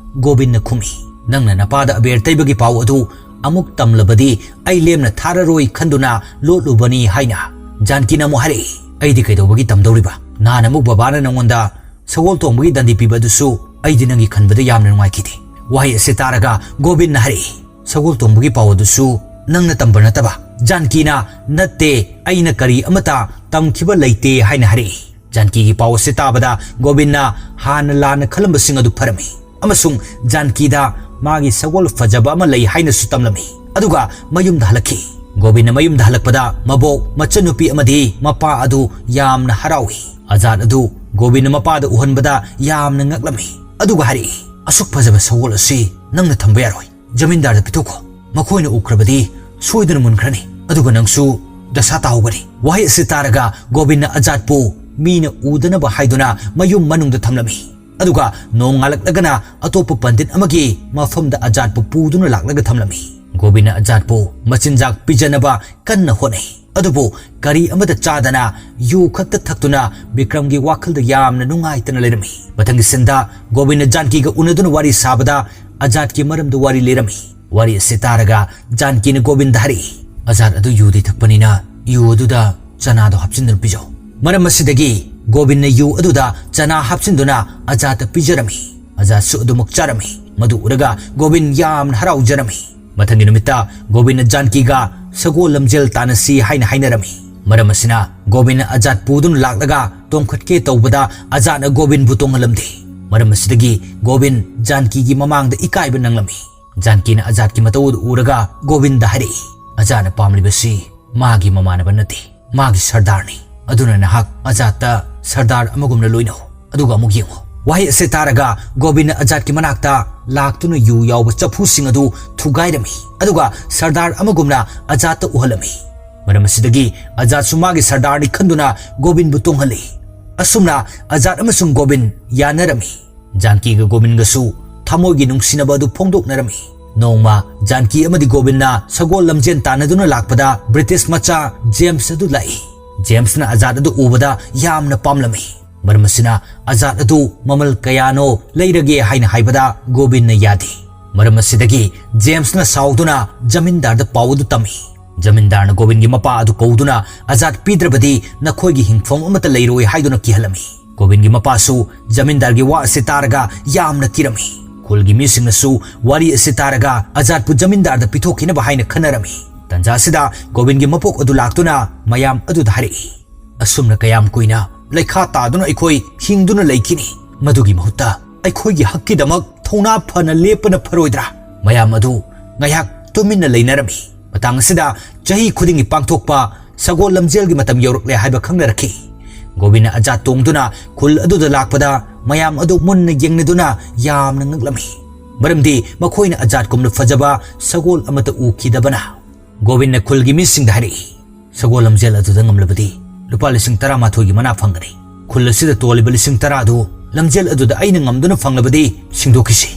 ꯒꯣꯕꯤꯟꯅ ꯈꯨꯝꯃꯤ, "ꯅꯪꯅ ꯅꯄꯥꯗ ꯑꯕꯦꯔ ꯇꯩꯕꯒꯤ ꯄꯥꯎ ꯑꯗꯨ ꯑꯃꯨꯛ ꯇꯝꯂꯕꯗꯤ ꯑꯩ ꯂꯦꯝꯅ ꯊꯥꯔꯔꯣꯏ ꯈꯟꯗꯨꯅ ꯂꯣꯠꯂꯨꯕꯅꯤ" ꯍꯥꯏꯅ꯫ ꯖꯥꯟꯀꯤꯅ ꯑꯃꯨꯛ ꯍꯥꯏꯔꯛꯏ, "ꯑꯩꯗꯤ ꯀꯩꯗꯧꯕꯒꯤ ꯇꯝꯗꯧꯔꯤꯕ? ꯅꯍꯥꯟ ꯑꯃꯨꯛ ꯕꯕꯥꯅ ꯅꯉꯣꯟꯗ ꯁꯒꯣꯜ ꯇꯣꯡꯕꯒꯤ ꯗꯟꯗꯤ ꯄꯤꯕ ꯑꯗꯨꯁꯨ ꯑꯩꯗꯤ ꯅꯪꯒꯤ ꯈꯟꯕꯗ ꯌꯥꯝꯅ ꯅꯨꯡꯉꯥꯏꯈꯤꯗꯦ"꯫ ꯋꯥꯍꯩ ꯑꯁꯤ ꯇꯥꯔꯒ ꯒꯣꯕꯤꯟꯅ ꯍꯥꯏꯔꯛꯏ, "ꯁꯒꯣꯜ ꯇꯣꯡꯕꯒꯤ ꯄꯥꯎ ꯑꯗꯨꯁꯨ ꯅꯪꯅ ꯇꯝꯕ ꯅꯠꯇꯕ?" ꯖꯥꯟꯀꯤꯅ, "ꯅꯠꯇꯦ, ꯑꯩꯅ ꯀꯔꯤ ꯑꯃꯠꯇ ꯇꯝꯈꯤꯕ ꯂꯩꯇꯦ" ꯍꯥꯏꯅ ꯍꯥꯏꯔꯛꯏ꯫ ꯖꯥꯟꯀꯤꯒꯤ ꯄꯥꯎ ꯑꯁꯤ ꯇꯥꯕꯗ ꯒꯣꯕꯤꯟꯅ ꯍꯥꯟꯅ ꯂꯥꯟꯅ ꯈꯜꯂꯝꯕꯁꯤꯡ ꯑꯗꯨ ꯐꯔꯝꯃꯤ ꯑꯃꯁꯨꯡ ꯖꯥꯟꯀꯤꯗ ꯃꯥꯒꯤ ꯁꯒꯣꯜ ꯐꯖꯕ ꯑꯃ ꯂꯩ ꯍꯥꯏꯅꯁꯨ ꯇꯝꯂꯝꯃꯤ꯫ ꯑꯗꯨꯒ ꯃꯌꯨꯝꯗ ꯍꯜꯂꯛꯈꯤ꯫ ꯒꯣꯕꯤꯟꯅ ꯃꯌꯨꯝꯗ ꯍꯜꯂꯛꯄꯗ ꯃꯕꯣꯛ, ꯃꯆꯟꯅꯨꯄꯤ ꯑꯃꯗꯤ ꯃꯄꯥ ꯑꯗꯨ ꯌꯥꯝꯅ ꯍꯔꯥꯎꯏ꯫ ꯑꯖꯥꯠ ꯑꯗꯨ ꯒꯣꯕꯤꯟꯅ ꯃꯄꯥꯗ ꯎꯍꯟꯕꯗ ꯌꯥꯝꯅ ꯉꯛꯂꯝꯃꯤ꯫ ꯑꯗꯨꯒ ꯍꯥꯏꯔꯛꯏ, "ꯑꯁꯨꯛ ꯐꯖꯕ ꯁꯒꯣꯜ ꯑꯁꯤ ꯅꯪꯅ ꯊꯝꯕ ꯌꯥꯔꯣꯏ꯫ ꯖꯃꯤꯟꯗꯥꯔꯗ ꯄꯤꯊꯣꯛꯈꯣ꯫ ꯃꯈꯣꯏꯅ ꯎꯈ꯭ꯔꯕꯗꯤ ꯁꯣꯏꯗꯅ ꯃꯨꯟꯈ꯭ꯔꯅꯤ꯫ ꯑꯗꯨꯒ ꯅꯪꯁꯨ ꯗꯁꯥ ꯇꯥꯍꯧꯒꯅꯤ"꯫ ꯋꯥꯍꯩ ꯑꯁꯤ ꯇꯥꯔꯒ ꯒꯣꯕꯤꯟꯅ ꯑꯖꯥꯠꯄꯨ ꯃꯤꯅ ꯎꯗꯅꯕ ꯍꯥꯏꯗꯨꯅ ꯃꯌꯨꯝ ꯃꯅꯨꯡꯗ ꯊꯝꯂꯝꯃꯤ꯫ ꯑꯗꯨꯒ ꯅꯣꯡꯉꯥꯜꯂꯛꯂꯒꯅ ꯑꯇꯣꯞꯄ ꯄꯟꯗꯤꯠ ꯑꯃꯒꯤ ꯃꯐꯝꯗ ꯑꯖꯥꯠꯄꯨ ꯄꯨꯗꯨꯅ ꯂꯥꯛꯂꯒ ꯊꯝꯂꯝꯃꯤ꯫ ꯒꯣꯕꯤꯟꯅ ꯑꯖꯥꯠꯄꯨ ꯃꯆꯤꯟꯖꯥꯛ ꯄꯤꯖꯅꯕ ꯀꯟꯅ ꯍꯣꯠꯅꯩ꯫ ꯑꯗꯨꯕꯨ ꯀꯔꯤ ꯑꯃꯠꯇ ꯆꯥꯗꯅ ꯌꯨ ꯈꯛꯇ ꯊꯛꯇꯨꯅ ꯕꯤꯀ꯭ꯔꯝꯒꯤ ꯋꯥꯈꯜꯗ ꯌꯥꯝꯅ ꯅꯨꯡꯉꯥꯏꯇꯅ ꯂꯩꯔꯝꯃꯤ꯫ ꯃꯊꯪꯒꯤ ꯁꯤꯟꯗ ꯒꯣꯕꯤꯟꯅ ꯖꯥꯟꯀꯤꯒ ꯎꯅꯗꯨꯅ ꯋꯥꯔꯤ ꯁꯥꯕꯗ ꯑꯖꯥꯠꯀꯤ ꯃꯔꯝꯗ ꯋꯥꯔꯤ ꯂꯤꯔꯝꯃꯤ꯫ ꯋꯥꯔꯤ ꯑꯁꯤ ꯇꯥꯔꯒ ꯖꯥꯟꯀꯤꯅ ꯒꯣꯕꯤꯟꯗ ꯍꯥꯏꯔꯛꯏ, "ꯑꯖꯥꯠ ꯑꯗꯨ ꯌꯨꯗꯤ ꯊꯛꯄꯅꯤꯅ ꯌꯨ ꯑꯗꯨꯗ ꯆꯅꯥꯗꯣ ꯍꯥꯞꯆꯤꯟꯗꯨꯅ ꯄꯤꯖꯧ"꯫ ꯃꯔꯝ ꯑꯁꯤꯗꯒꯤ ꯒꯣꯕꯤꯟꯅ ꯌꯨ ꯑꯗꯨꯗ ꯆꯅꯥ ꯍꯥꯞꯆꯤꯟꯗꯨꯅ ꯑꯖꯥꯠꯇ ꯄꯤꯖꯔꯝꯃꯤ꯫ ꯑꯖꯥꯠꯁꯨ ꯑꯗꯨꯃꯛ ꯆꯥꯔꯝꯃꯤ꯫ ꯃꯗꯨ ꯎꯔꯒ ꯒꯣꯕꯤꯟ ꯌꯥꯝꯅ ꯍꯔꯥꯎꯖꯔꯝꯃꯤ꯫ ꯃꯊꯪꯒꯤ ꯅꯨꯃꯤꯠꯇ ꯒꯣꯕꯤꯟꯅ ꯖꯥꯟꯀꯤꯒ ꯁꯒꯣꯜ ꯂꯝꯖꯦꯜ ꯇꯥꯟꯅꯁꯤ ꯍꯥꯏꯅ ꯍꯥꯏꯅꯔꯝꯃꯤ꯫ ꯃꯔꯝ ꯑꯁꯤꯅ ꯒꯣꯕꯤꯟꯅ ꯑꯖꯥꯠ ꯄꯨꯗꯨꯅ ꯂꯥꯛꯂꯒ ꯇꯣꯡꯈꯠꯀꯦ ꯇꯧꯕꯗ ꯑꯖꯥꯠꯅ ꯒꯣꯕꯤꯟꯕꯨ ꯇꯣꯡꯍꯜꯂꯝꯗꯦ꯫ ꯃꯔꯝ ꯑꯁꯤꯗꯒꯤ ꯒꯣꯕꯤꯟ ꯖꯥꯟꯀꯤꯒꯤ ꯃꯃꯥꯡꯗ ꯏꯀꯥꯏꯕ ꯅꯪꯂꯝꯃꯤ꯫ ꯖꯥꯟꯀꯤꯅ ꯑꯖꯥꯠꯀꯤ ꯃꯇꯧ ꯑꯗꯨ ꯎꯔꯒ ꯒꯣꯕꯤꯟꯗ ꯍꯥꯏꯔꯛꯏ, "ꯑꯖꯥꯠꯅ ꯄꯥꯝꯂꯤꯕꯁꯤ ꯃꯥꯒꯤ ꯃꯃꯥꯟꯅꯕ ꯅꯠꯇꯦ, ꯃꯥꯒꯤ ꯁꯔꯗꯥꯔꯅꯤ"꯫ ꯑꯗꯨꯅ ꯅꯍꯥꯛ ꯑꯖꯥꯠꯇ ꯁꯔꯗꯥꯔ ꯑꯃꯒꯨꯝꯅ ꯂꯣꯏꯅꯧ꯫ ꯑꯗꯨꯒ ꯑꯃꯨꯛ ꯌꯦꯡꯉꯨ꯫ ꯋꯥꯍꯩ ꯑꯁꯤ ꯇꯥꯔꯒ ꯒꯣꯕꯤꯟꯅ ꯑꯖꯥꯠꯀꯤ ꯃꯅꯥꯛꯇ ꯂꯥꯛꯇꯨꯅ ꯌꯨ ꯌꯥꯎꯕ ꯆꯐꯨꯁꯤꯡ ꯑꯗꯨ ꯊꯨꯒꯥꯏꯔꯝꯃꯤ꯫ ꯑꯗꯨꯒ ꯁꯔꯗꯥꯔ ꯑꯃꯒꯨꯝꯅ ꯑꯖꯥꯠꯇ ꯎꯍꯜꯂꯝꯃꯤ꯫ ꯃꯔꯝ ꯑꯁꯤꯗꯒꯤ ꯑꯖꯥꯠꯁꯨ ꯃꯥꯒꯤ ꯁꯔꯗꯥꯔꯅꯤ ꯈꯟꯗꯨꯅ ꯒꯣꯕꯤꯟꯕꯨ ꯇꯣꯡꯍꯜꯂꯤ꯫ ꯑꯁꯨꯝꯅ ꯑꯖꯥꯠ ꯑꯃꯁꯨꯡ ꯒꯣꯕꯤꯟ ꯌꯥꯅꯔꯝꯃꯤ꯫ ꯖꯥꯟꯀꯤꯒ ꯒꯣꯕꯤꯟꯒꯁꯨ ꯊꯃꯣꯏꯒꯤ ꯅꯨꯡꯁꯤꯅꯕ ꯑꯗꯨ ꯐꯣꯡꯗꯣꯛꯅꯔꯝꯃꯤ꯫ ꯅꯣꯡꯃ ꯖꯥꯟꯀꯤ ꯑꯃꯗꯤ ꯒꯣꯕꯤꯟꯅ ꯁꯒꯣꯜ ꯂꯝꯖꯦꯟ ꯇꯥꯟꯅꯗꯨꯅ ꯂꯥꯛꯄꯗ ꯕ꯭ꯔꯤꯇꯤꯁ ꯃꯆꯥ ꯖꯦꯝꯁ ꯑꯗꯨ ꯂꯥꯛꯏ꯫ ꯖꯦꯝꯁꯅ ꯑꯖꯥꯠ ꯑꯗꯨ ꯎꯕꯗ ꯌꯥꯝꯅ ꯄꯥꯝꯂꯝꯃꯤ꯫ ꯃꯔꯝ ꯑꯁꯤꯅ ꯑꯖꯥꯠ ꯑꯗꯨ ꯃꯃꯜ ꯀꯌꯥꯅꯣ ꯂꯩꯔꯒꯦ ꯍꯥꯏꯅ ꯍꯥꯏꯕꯗ ꯒꯣꯕꯤꯟꯅ ꯌꯥꯗꯦ꯫ ꯃꯔꯝ ꯑꯁꯤꯗꯒꯤ ꯖꯦꯝꯁꯅ ꯁꯥꯎꯗꯨꯅ ꯖꯃꯤꯟꯗꯥꯔꯗ ꯄꯥꯎ ꯑꯗꯨ ꯇꯝꯃꯤ꯫ ꯖꯃꯤꯟꯗꯥꯔꯅ ꯒꯣꯕꯤꯟꯒꯤ ꯃꯄꯥ ꯑꯗꯨ ꯀꯧꯗꯨꯅ ꯑꯖꯥꯠ ꯄꯤꯗ꯭ꯔꯕꯗꯤ ꯅꯈꯣꯏꯒꯤ ꯍꯤꯡꯐꯝ ꯑꯃꯠꯇ ꯂꯩꯔꯣꯏ ꯍꯥꯏꯗꯨꯅ ꯀꯤꯍꯜꯂꯝꯃꯤ꯫ ꯒꯣꯕꯤꯟꯒꯤ ꯃꯄꯥꯁꯨ ꯖꯃꯤꯟꯗꯥꯔꯒꯤ ꯋꯥ ꯑꯁꯤ ꯇꯥꯔꯒ ꯌꯥꯝꯅ ꯀꯤꯔꯝꯃꯤ꯫ ꯈꯨꯜꯒꯤ ꯃꯤꯁꯤꯡꯅꯁꯨ ꯋꯥꯔꯤ ꯑꯁꯤ ꯇꯥꯔꯒ ꯑꯖꯥꯠꯄꯨ ꯖꯃꯤꯟꯗꯥꯔꯗ ꯄꯤꯊꯣꯛꯈꯤꯅꯕ ꯍꯥꯏꯅ ꯈꯟꯅꯔꯝꯃꯤ꯫ ꯇꯟꯖꯥ ꯑꯁꯤꯗ ꯒꯣꯕꯤꯟꯒꯤ ꯃꯄꯣꯛ ꯑꯗꯨ ꯂꯥꯛꯇꯨꯅ ꯃꯌꯥꯝ ꯑꯗꯨꯗ ꯍꯥꯏꯔꯛꯏ, "ꯑꯁꯨꯝꯅ ꯀꯌꯥꯝ ꯀꯨꯏꯅ ꯂꯩꯈꯥ ꯇꯥꯗꯨꯅ ꯑꯩꯈꯣꯏ ꯍꯤꯡꯗꯨꯅ ꯂꯩꯈꯤꯅꯤ? ꯃꯗꯨꯒꯤ ꯃꯍꯨꯠꯇ ꯑꯩꯈꯣꯏꯒꯤ ꯍꯛꯀꯤꯗꯃꯛ ꯊꯧꯅꯥ ꯐꯅ ꯂꯦꯞꯄꯅ ꯐꯔꯣꯏꯗ꯭ꯔꯥ?" ꯃꯌꯥꯝ ꯑꯗꯨ ꯉꯥꯏꯍꯥꯛ ꯇꯨꯃꯤꯟꯅ ꯂꯩꯅꯔꯝꯃꯤ꯫ ꯃꯇꯥꯡ ꯑꯁꯤꯗ ꯆꯍꯤ ꯈꯨꯗꯤꯡꯒꯤ ꯄꯥꯡꯊꯣꯛꯄ ꯁꯒꯣꯜ ꯂꯝꯖꯦꯜꯒꯤ ꯃꯇꯝ ꯌꯧꯔꯛꯂꯦ ꯍꯥꯏꯕ ꯈꯪꯅꯔꯛꯈꯤ꯫ ꯒꯣꯕꯤꯟꯅ ꯑꯖꯥꯠ ꯇꯣꯡꯗꯨꯅ ꯈꯨꯜ ꯑꯗꯨꯗ ꯂꯥꯛꯄꯗ ꯃꯌꯥꯝ ꯑꯗꯨ ꯃꯨꯟꯅ ꯌꯦꯡꯅꯗꯨꯅ ꯌꯥꯝꯅ ꯉꯛꯂꯝꯃꯤ꯫ ꯃꯔꯝꯗꯤ ꯃꯈꯣꯏꯅ ꯑꯖꯥꯠꯀꯨꯝꯅ ꯐꯖꯕ ꯁꯒꯣꯜ ꯑꯃꯠꯇ ꯎꯈꯤꯗꯕꯅ꯫ ꯒꯣꯕꯤꯟꯅ ꯈꯨꯜꯒꯤ ꯃꯤꯁꯤꯡꯗ ꯍꯥꯏꯔꯛꯏ, "ꯁꯒꯣꯜ ꯂꯝꯖꯦꯜ ꯑꯗꯨꯗ ꯉꯝꯂꯕꯗꯤ ꯂꯨꯄꯥ ꯂꯤꯁꯤꯡ ꯇꯔꯥꯃꯥꯊꯣꯏꯒꯤ ꯃꯅꯥ ꯐꯪꯒꯅꯤ꯫ ꯈꯨꯜ ꯑꯁꯤꯗ ꯇꯣꯜꯂꯤꯕ ꯂꯤꯁꯤꯡ ꯇꯔꯥ ꯑꯗꯨ ꯂꯝꯖꯦꯜ ꯑꯗꯨꯗ ꯑꯩꯅ ꯉꯝꯗꯨꯅ ꯐꯪꯂꯕꯗꯤ ꯁꯤꯡꯗꯣꯛꯈꯤꯁꯤ꯫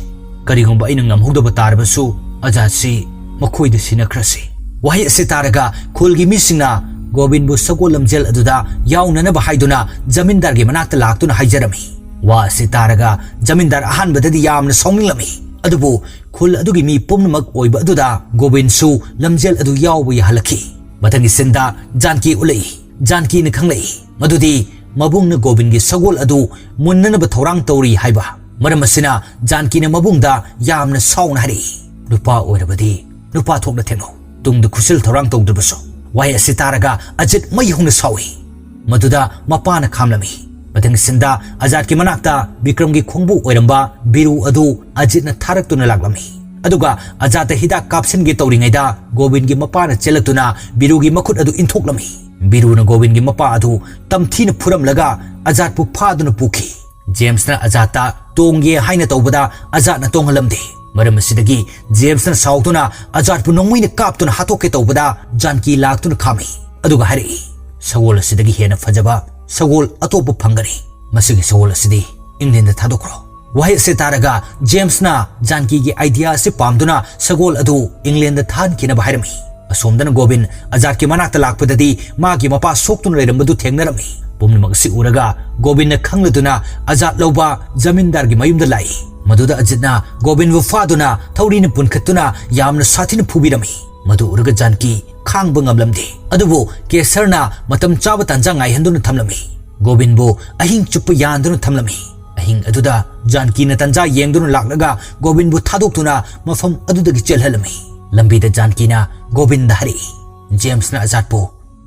ꯀꯔꯤꯒꯨꯝꯕ ꯑꯩꯅ ꯉꯝꯍꯧꯗꯕ ꯇꯥꯔꯕꯁꯨ ꯑꯖꯥꯠꯁꯤ ꯃꯈꯣꯏꯗ ꯁꯤꯟꯅꯈ꯭ꯔꯁꯤ꯫" ꯋꯥꯍꯩ ꯑꯁꯤ ꯇꯥꯔꯒ ꯈꯨꯜꯒꯤ ꯃꯤꯁꯤꯡꯅ ꯒꯣꯕꯤꯟꯕꯨ ꯁꯒꯣꯜ ꯂꯝꯖꯦꯜ ꯑꯗꯨꯗ ꯌꯥꯎꯅꯅꯕ ꯍꯥꯏꯗꯨꯅ ꯖꯃꯤꯟꯗꯥꯔꯒꯤ ꯃꯅꯥꯛꯇ ꯂꯥꯛꯇꯨꯅ ꯍꯥꯏꯖꯔꯝꯃꯤ꯫ ꯋꯥ ꯑꯁꯤ ꯇꯥꯔꯒ ꯖꯃꯤꯟꯗꯥꯔ ꯑꯍꯥꯟꯕꯗꯗꯤ ꯌꯥꯝꯅ ꯁꯥꯎꯅꯤꯡꯂꯝꯃꯤ꯫ ꯑꯗꯨꯕꯨ ꯈꯨꯜ ꯑꯗꯨꯒꯤ ꯃꯤ ꯄꯨꯝꯅꯃꯛ ꯑꯣꯏꯕ ꯑꯗꯨꯗ ꯒꯣꯕꯤꯟꯁꯨ ꯂꯝꯖꯦꯜ ꯑꯗꯨ ꯌꯥꯎꯕ ꯌꯥꯍꯜꯂꯛꯈꯤ꯫ ꯃꯊꯪꯒꯤ ꯁꯤꯟꯗ ꯖꯥꯟꯀꯤ ꯎꯠꯂꯛꯏ꯫ ꯖꯥꯟꯀꯤꯅ ꯈꯪꯂꯛꯏ ꯃꯗꯨꯗꯤ ꯃꯕꯨꯡꯅ ꯒꯣꯕꯤꯟꯒꯤ ꯁꯒꯣꯜ ꯑꯗꯨ ꯃꯨꯟꯅꯅꯕ ꯊꯧꯔꯥꯡ ꯇꯧꯔꯤ ꯍꯥꯏꯕ꯫ ꯃꯔꯝ ꯑꯁꯤꯅ ꯖꯥꯟꯀꯤꯅ ꯃꯕꯨꯡꯗ ꯌꯥꯝꯅ ꯁꯥꯎꯅ ꯍꯥꯏꯔꯛꯏ, "ꯅꯨꯄꯥ ꯑꯣꯏꯔꯕꯗꯤ ꯅꯨꯄꯥ ꯊꯣꯛꯅ ꯊꯦꯡꯅꯧ꯫ ꯇꯨꯡꯗ ꯈꯨꯠꯁꯤꯜ ꯊꯧꯔꯥꯡ ꯇꯧꯗ꯭ꯔꯕꯁꯨ꯫" ꯋꯥꯍꯩ ꯑꯁꯤ ꯇꯥꯔꯒ ꯑꯖꯤꯠ ꯃꯩ ꯍꯧꯅ ꯁꯥꯎꯏ꯫ ꯃꯗꯨꯗ ꯃꯄꯥꯅ ꯈꯥꯝꯂꯝꯃꯤ꯫ ꯃꯊꯪ ꯁꯤꯟꯗ ꯑꯖꯥꯠꯀꯤ ꯃꯅꯥꯛꯇ ꯕꯤꯀ꯭ꯔꯝꯒꯤ ꯈꯣꯡꯕꯨ ꯑꯣꯏꯔꯝꯕ ꯕꯤꯔꯨ ꯑꯗꯨ ꯑꯖꯤꯠꯅ ꯊꯥꯔꯛꯇꯨꯅ ꯂꯥꯛꯂꯝꯃꯤ꯫ ꯑꯗꯨꯒ ꯑꯖꯥꯠꯇ ꯍꯤꯗꯥꯛ ꯀꯥꯞꯁꯤꯟꯒꯦ ꯇꯧꯔꯤꯉꯩꯗ ꯒꯣꯕꯤꯟꯒꯤ ꯃꯄꯥꯅ ꯆꯦꯜꯂꯛꯇꯨꯅ ꯕꯤꯔꯨꯒꯤ ꯃꯈꯨꯠ ꯑꯗꯨ ꯏꯟꯊꯣꯛꯂꯝꯃꯤ꯫ ꯕꯤꯔꯨꯅ ꯒꯣꯕꯤꯟꯒꯤ ꯃꯄꯥ ꯑꯗꯨ ꯇꯝꯊꯤꯅ ꯐꯨꯔꯝꯂꯒ ꯑꯖꯥꯠꯄꯨ ꯐꯥꯗꯨꯅ ꯄꯨꯈꯤ꯫ ꯖꯦꯝꯁꯅ ꯑꯖꯥꯠꯇ ꯇꯣꯡꯒꯦ ꯍꯥꯏꯅ ꯇꯧꯕꯗ ꯑꯖꯥꯠꯅ ꯇꯣꯡꯍꯜꯂꯝꯗꯦ꯫ ꯃꯔꯝ ꯑꯁꯤꯗꯒꯤ ꯖꯦꯝꯁꯅ ꯁꯥꯎꯗꯨꯅ ꯑꯖꯥꯠꯄꯨ ꯅꯣꯡꯃꯩꯅ ꯀꯥꯞꯇꯨꯅ ꯍꯥꯠꯇꯣꯛꯀꯦ ꯇꯧꯕꯗ ꯖꯥꯟꯀꯤ ꯂꯥꯛꯇꯨꯅ ꯈꯥꯝꯃꯤ꯫ ꯑꯗꯨꯒ ꯍꯥꯏꯔꯛꯏ, "ꯁꯒꯣꯜ ꯑꯁꯤꯗꯒꯤ ꯍꯦꯟꯅ ꯐꯖꯕ ꯁꯒꯣꯜ ꯑꯇꯣꯞꯄ ꯐꯪꯒꯅꯤ꯫ ꯃꯁꯤꯒꯤ ꯁꯒꯣꯜ ꯑꯁꯤꯗꯤ ꯏꯪꯂꯦꯟꯗ ꯊꯥꯗꯣꯛꯈ꯭ꯔꯣ꯫" ꯋꯥꯍꯩ ꯑꯁꯤ ꯇꯥꯔꯒ ꯖꯦꯝꯁꯅ ꯖꯥꯟꯀꯤꯒꯤ ꯑꯥꯏꯗꯤꯌꯥ ꯑꯁꯤ ꯄꯥꯝꯗꯨꯅ ꯁꯒꯣꯜ ꯑꯗꯨ ꯏꯪꯂꯦꯟꯗ ꯊꯥꯍꯟꯈꯤꯅꯕ ꯍꯥꯏꯔꯝꯃꯤ꯫ ꯑꯁꯣꯝꯗꯅ ꯒꯣꯕꯤꯟ ꯑꯖꯥꯠꯀꯤ ꯃꯅꯥꯛꯇ ꯂꯥꯛꯄꯗꯗꯤ ꯃꯥꯒꯤ ꯃꯄꯥ ꯁꯣꯛꯇꯨꯅ ꯂꯩꯔꯝꯕꯗꯨ ꯊꯦꯡꯅꯔꯝꯃꯤ꯫ ꯄꯨꯝꯅꯃꯛ ꯑꯁꯤ ꯎꯔꯒ ꯒꯣꯕꯤꯟꯅ ꯈꯪꯂꯗꯨꯅ ꯑꯖꯥꯠ ꯂꯧꯕ ꯖꯃꯤꯟꯗꯥꯔꯒꯤ ꯃꯌꯨꯝꯗ ꯂꯥꯛꯏ꯫ ꯃꯗꯨꯗ ꯑꯖꯤꯠꯅ ꯒꯣꯕꯤꯟꯕꯨ ꯐꯥꯗꯨꯅ ꯊꯧꯔꯤꯅ ꯄꯨꯟꯈꯠꯇꯨꯅ ꯌꯥꯝꯅ ꯁꯥꯊꯤꯅ ꯐꯨꯕꯤꯔꯝꯃꯤ꯫ ꯃꯗꯨ ꯎꯔꯒ ꯖꯥꯟꯀꯤ ꯈꯥꯡꯕ ꯉꯝꯂꯝꯗꯦ꯫ ꯑꯗꯨꯕꯨ ꯀꯦꯁꯔꯅ ꯃꯇꯝ ꯆꯥꯕ ꯇꯥꯟꯖꯥ ꯉꯥꯏꯍꯟꯗꯨꯅ ꯊꯝꯂꯝꯃꯤ꯫ ꯒꯣꯕꯤꯟꯕꯨ ꯑꯍꯤꯡ ꯆꯨꯞꯄ ꯌꯥꯟꯗꯨꯅ ꯊꯝꯂꯝꯃꯤ꯫ ꯑꯍꯤꯡ ꯑꯗꯨꯗ ꯖꯥꯟꯀꯤꯅ ꯇꯥꯟꯖꯥ ꯌꯦꯡꯗꯨꯅ ꯂꯥꯛꯂꯒ ꯒꯣꯕꯤꯟꯕꯨ ꯊꯥꯗꯣꯛꯇꯨꯅ ꯃꯐꯝ ꯑꯗꯨꯗꯒꯤ ꯆꯦꯜꯍꯜꯂꯝꯃꯤ꯫ ꯂꯝꯕꯤꯗ ꯖꯥꯟꯀꯤꯅ ꯒꯣꯕꯤꯟꯗ ꯍꯥꯏꯔꯛꯏ, "ꯖꯦꯝꯁꯅ ꯑꯖꯥꯠꯄꯨ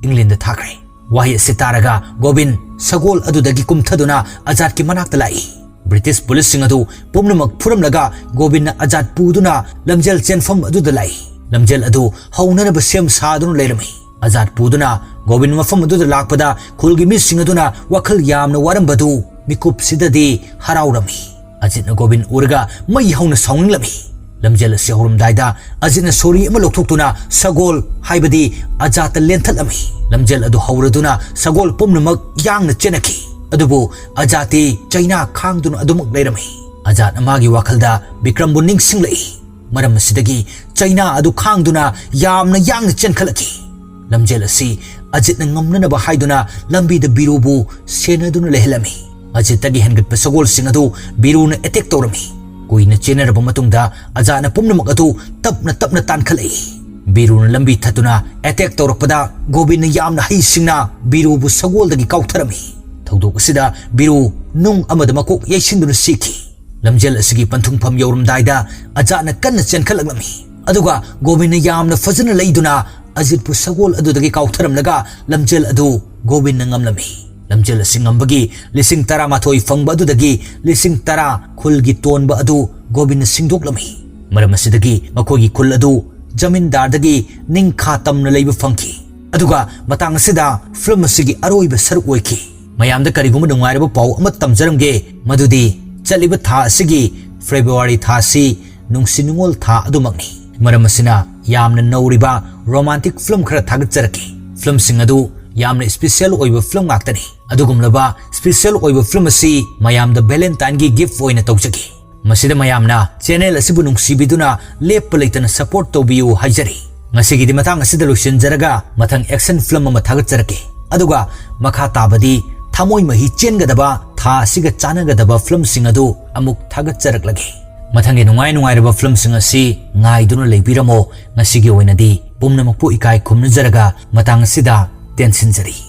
ꯏꯪꯂꯦꯟꯗ ꯊꯥꯈ꯭ꯔꯦ꯫" ꯋꯥꯍꯩ ꯑꯁꯤ ꯇꯥꯔꯒ ꯒꯣꯕꯤꯟ ꯁꯒꯣꯜ ꯑꯗꯨꯗꯒꯤ ꯀꯨꯝꯊꯗꯨꯅ ꯑꯖꯥꯠꯀꯤ ꯃꯅꯥꯛꯇ ꯂꯥꯛꯏ꯫ ꯕ꯭ꯔꯤꯇꯤꯁ ꯄꯨꯂꯤꯁꯁꯤꯡ ꯑꯗꯨ ꯄꯨꯝꯅꯃꯛ ꯐꯨꯔꯝꯂꯒ ꯒꯣꯕꯤꯟꯅ ꯑꯖꯥꯠ ꯄꯨꯗꯨꯅ ꯂꯝꯖꯦꯜ ꯆꯦꯟꯐꯝ ꯑꯗꯨꯗ ꯂꯥꯛꯏ꯫ ꯂꯝꯖꯦꯜ ꯑꯗꯨ ꯍꯧꯅꯅꯕ ꯁꯦꯝ ꯁꯥꯗꯨꯅ ꯂꯩꯔꯝꯃꯤ꯫ ꯑꯖꯥꯠ ꯄꯨꯗꯨꯅ ꯒꯣꯕꯤꯟ ꯃꯐꯝ ꯑꯗꯨꯗ ꯂꯥꯛꯄꯗ ꯈꯨꯜꯒꯤ ꯃꯤꯁꯤꯡ ꯑꯗꯨꯅ ꯋꯥꯈꯜ ꯌꯥꯝꯅ ꯋꯥꯔꯝꯕꯗꯨ ꯃꯤꯀꯨꯞꯁꯤꯗꯗꯤ ꯍꯔꯥꯎꯔꯝꯃꯤ꯫ ꯑꯖꯤꯠꯅ ꯒꯣꯕꯤꯟ ꯎꯔꯒ ꯃꯩ ꯍꯧꯅ ꯁꯥꯎꯅꯤꯡꯂꯝꯃꯤ꯫ ꯂꯝꯖꯦꯜ ꯑꯁꯤ ꯍꯧꯔꯝꯗꯥꯏꯗ ꯑꯖꯤꯠꯅ ꯁꯣꯔꯤ ꯑꯃ ꯂꯧꯊꯣꯛꯇꯨꯅ ꯁꯒꯣꯜ, ꯍꯥꯏꯕꯗꯤ ꯑꯖꯥꯠꯇ ꯂꯦꯟꯊꯠꯂꯝꯃꯤ꯫ ꯂꯝꯖꯦꯜ ꯑꯗꯨ ꯍꯧꯔꯗꯨꯅ ꯁꯒꯣꯜ ꯄꯨꯝꯅꯃꯛ ꯌꯥꯡꯅ ꯆꯦꯟꯅꯈꯤ꯫ ꯑꯗꯨꯕꯨ ꯑꯖꯥꯠꯇꯤ ꯆꯩꯅꯥ ꯈꯥꯡꯗꯨꯅ ꯑꯗꯨꯃꯛ ꯂꯩꯔꯝꯃꯤ꯫ ꯑꯖꯥꯠꯅ ꯃꯥꯒꯤ ꯋꯥꯈꯜꯗ ꯕꯤꯀ꯭ꯔꯝꯕꯨ ꯅꯤꯡꯁꯤꯡꯂꯛꯏ꯫ ꯃꯔꯝ ꯑꯁꯤꯗꯒꯤ ꯆꯩꯅꯥ ꯑꯗꯨ ꯈꯥꯡꯗꯨꯅ ꯌꯥꯝꯅ ꯌꯥꯡꯅ ꯆꯦꯟꯈꯠꯂꯛꯈꯤ꯫ ꯂꯝꯖꯦꯜ ꯑꯁꯤ ꯑꯖꯤꯠꯅ ꯉꯝꯅꯅꯕ ꯍꯥꯏꯗꯨꯅ ꯂꯝꯕꯤꯗ ꯕꯤꯔꯨꯕꯨ ꯁꯦꯟꯅꯗꯨꯅ ꯂꯩꯍꯜꯂꯝꯃꯤ꯫ ꯑꯖꯤꯠꯇꯒꯤ ꯍꯦꯟꯒꯠꯄ ꯁꯒꯣꯜꯁꯤꯡ ꯑꯗꯨ ꯕꯤꯔꯨꯅ ꯑꯦꯇꯦꯛ ꯇꯧꯔꯝꯃꯤ꯫ ꯀꯨꯏꯅ ꯆꯦꯟꯅꯔꯕ ꯃꯇꯨꯡꯗ ꯑꯖꯥꯠꯅ ꯄꯨꯝꯅꯃꯛ ꯑꯗꯨ ꯇꯞꯅ ꯇꯞꯅ ꯇꯥꯟꯈꯠꯂꯛꯏ꯫ ꯕꯤꯔꯨꯅ ꯂꯝꯕꯤ ꯊꯠꯇꯨꯅ ꯑꯦꯇꯦꯛ ꯇꯧꯔꯛꯄꯗ ꯒꯣꯕꯤꯟꯅ ꯌꯥꯝꯅ ꯍꯩꯁꯤꯡꯅ ꯕꯤꯔꯨꯕꯨ ꯁꯒꯣꯜꯗꯒꯤ ꯀꯥꯎꯊꯔꯝꯃꯤ꯫ ꯊꯧꯗꯣꯛ ꯑꯁꯤꯗ ꯕꯤꯔꯨ ꯅꯨꯡ ꯑꯃꯗ ꯃꯀꯣꯛ ꯌꯩꯁꯤꯟꯗꯨꯅ ꯁꯤꯈꯤ꯫ ꯂꯝꯖꯦꯜ ꯑꯁꯤꯒꯤ ꯄꯟꯊꯨꯡꯐꯝ ꯌꯧꯔꯝꯗꯥꯏꯗ ꯑꯖꯥꯠꯅ ꯀꯟꯅ ꯆꯦꯟꯈꯠꯂꯛꯂꯝꯃꯤ꯫ ꯑꯗꯨꯒ ꯒꯣꯕꯤꯟꯅ ꯌꯥꯝꯅ ꯐꯖꯅ ꯂꯩꯗꯨꯅ ꯑꯖꯤꯠꯄꯨ ꯁꯒꯣꯜ ꯑꯗꯨꯗꯒꯤ ꯀꯥꯎꯊꯔꯝꯂꯒ ꯂꯝꯖꯦꯜ ꯑꯗꯨ ꯒꯣꯕꯤꯟꯅ ꯉꯝꯂꯝꯃꯤ꯫ ꯂꯝꯖꯦꯜ ꯑꯁꯤ ꯉꯝꯕꯒꯤ ꯂꯤꯁꯤꯡ ꯇꯔꯥꯃꯥꯊꯣꯏ ꯐꯪꯕ ꯑꯗꯨꯗꯒꯤ ꯂꯤꯁꯤꯡ ꯇꯔꯥ ꯈꯨꯜꯒꯤ ꯇꯣꯟꯕ ꯑꯗꯨ ꯒꯣꯕꯤꯟꯅ ꯁꯤꯡꯗꯣꯛꯂꯝꯃꯤ꯫ ꯃꯔꯝ ꯑꯁꯤꯗꯒꯤ ꯃꯈꯣꯏꯒꯤ ꯈꯨꯜ ꯑꯗꯨ ꯖꯃꯤꯟꯗꯥꯔꯗꯒꯤ ꯅꯤꯡꯈꯥ ꯇꯝꯅ ꯂꯩꯕ ꯐꯪꯈꯤ꯫ ꯑꯗꯨꯒ ꯃꯇꯥꯡ ꯑꯁꯤꯗ ꯐꯤꯂꯝ ꯑꯁꯤꯒꯤ ꯑꯔꯣꯏꯕ ꯁꯔꯨꯛ ꯑꯣꯏꯈꯤ꯫ ꯃꯌꯥꯝꯗ ꯀꯔꯤꯒꯨꯝꯕ ꯅꯨꯡꯉꯥꯏꯔꯕ ꯄꯥꯎ ꯑꯃ ꯇꯝꯖꯔꯝꯒꯦ, ꯃꯗꯨꯗꯤ ꯆꯠꯂꯤꯕ ꯊꯥ ꯑꯁꯤꯒꯤ ꯐꯦꯕ꯭ꯔꯨꯋꯥꯔꯤ ꯊꯥ ꯑꯁꯤ ꯅꯨꯡꯁꯤ ꯅꯨꯡꯉꯣꯜ ꯊꯥ ꯑꯗꯨꯃꯛꯅꯤ꯫ ꯃꯔꯝ ꯑꯁꯤꯅ ꯌꯥꯝꯅ ꯅꯧꯔꯤꯕ ꯔꯣꯃꯥꯟꯇꯤꯛ ꯐꯤꯂꯝ ꯈꯔ ꯊꯥꯒꯠꯆꯔꯛꯀꯦ꯫ ꯐꯤꯂꯝꯁꯤꯡ ꯑꯗꯨ ꯌꯥꯝꯅ ꯏꯁꯄꯤꯁꯦꯜ ꯑꯣꯏꯕ ꯐꯤꯂꯝ ꯉꯥꯛꯇꯅꯤ꯫ ꯑꯗꯨꯒꯨꯝꯂꯕ ꯏꯁꯄꯤꯁꯦꯜ ꯑꯣꯏꯕ ꯐꯤꯂꯝ ꯑꯁꯤ ꯃꯌꯥꯝꯗ ꯚꯦꯂꯦꯟꯇꯥꯏꯟꯒꯤ ꯒꯤꯐ ꯑꯣꯏꯅ ꯇꯧꯖꯒꯦ꯫ ꯃꯁꯤꯗ ꯃꯌꯥꯝꯅ ꯆꯦꯅꯦꯜ ꯑꯁꯤꯕꯨ ꯅꯨꯡꯁꯤꯕꯤꯗꯨꯅ ꯂꯦꯞꯄ ꯂꯩꯇꯅ ꯁꯄꯣꯔꯠ ꯇꯧꯕꯤꯌꯨ ꯍꯥꯏꯖꯔꯤ꯫ ꯉꯁꯤꯒꯤꯗꯤ ꯃꯇꯥꯡ ꯑꯁꯤꯗ ꯂꯣꯏꯁꯤꯟꯖꯔꯒ ꯃꯊꯪ ꯑꯦꯛꯁꯟ ꯐꯤꯂꯝ ꯑꯃ ꯊꯥꯒꯠꯆꯔꯛꯀꯦ꯫ ꯑꯗꯨꯒ ꯃꯈꯥ ꯇꯥꯕꯗꯤ ꯊꯃꯣꯏ ꯃꯍꯤ ꯆꯦꯟꯒꯗꯕ, ꯊꯥ ꯑꯁꯤꯒ ꯆꯥꯟꯅꯒꯗꯕ ꯐꯤꯂꯝꯁꯤꯡ ꯑꯗꯨ ꯑꯃꯨꯛ ꯊꯥꯒꯠꯆꯔꯛꯂꯒꯦ꯫ ꯃꯊꯪꯒꯤ ꯅꯨꯡꯉꯥꯏ ꯅꯨꯡꯉꯥꯏꯔꯕ ꯐꯤꯂꯝꯁꯤꯡ ꯑꯁꯤ ꯉꯥꯏꯗꯨꯅ ꯂꯩꯕꯤꯔꯝꯃꯣ꯫ ꯉꯁꯤꯒꯤ ꯑꯣꯏꯅꯗꯤ ꯄꯨꯝꯅꯃꯛꯄꯨ ꯏꯀꯥꯏ ꯈꯨꯝꯅꯖꯔꯒ ꯃꯇꯥꯡ ꯑꯁꯤꯗ ꯇꯦꯟꯁꯤꯟꯖꯔꯤ꯫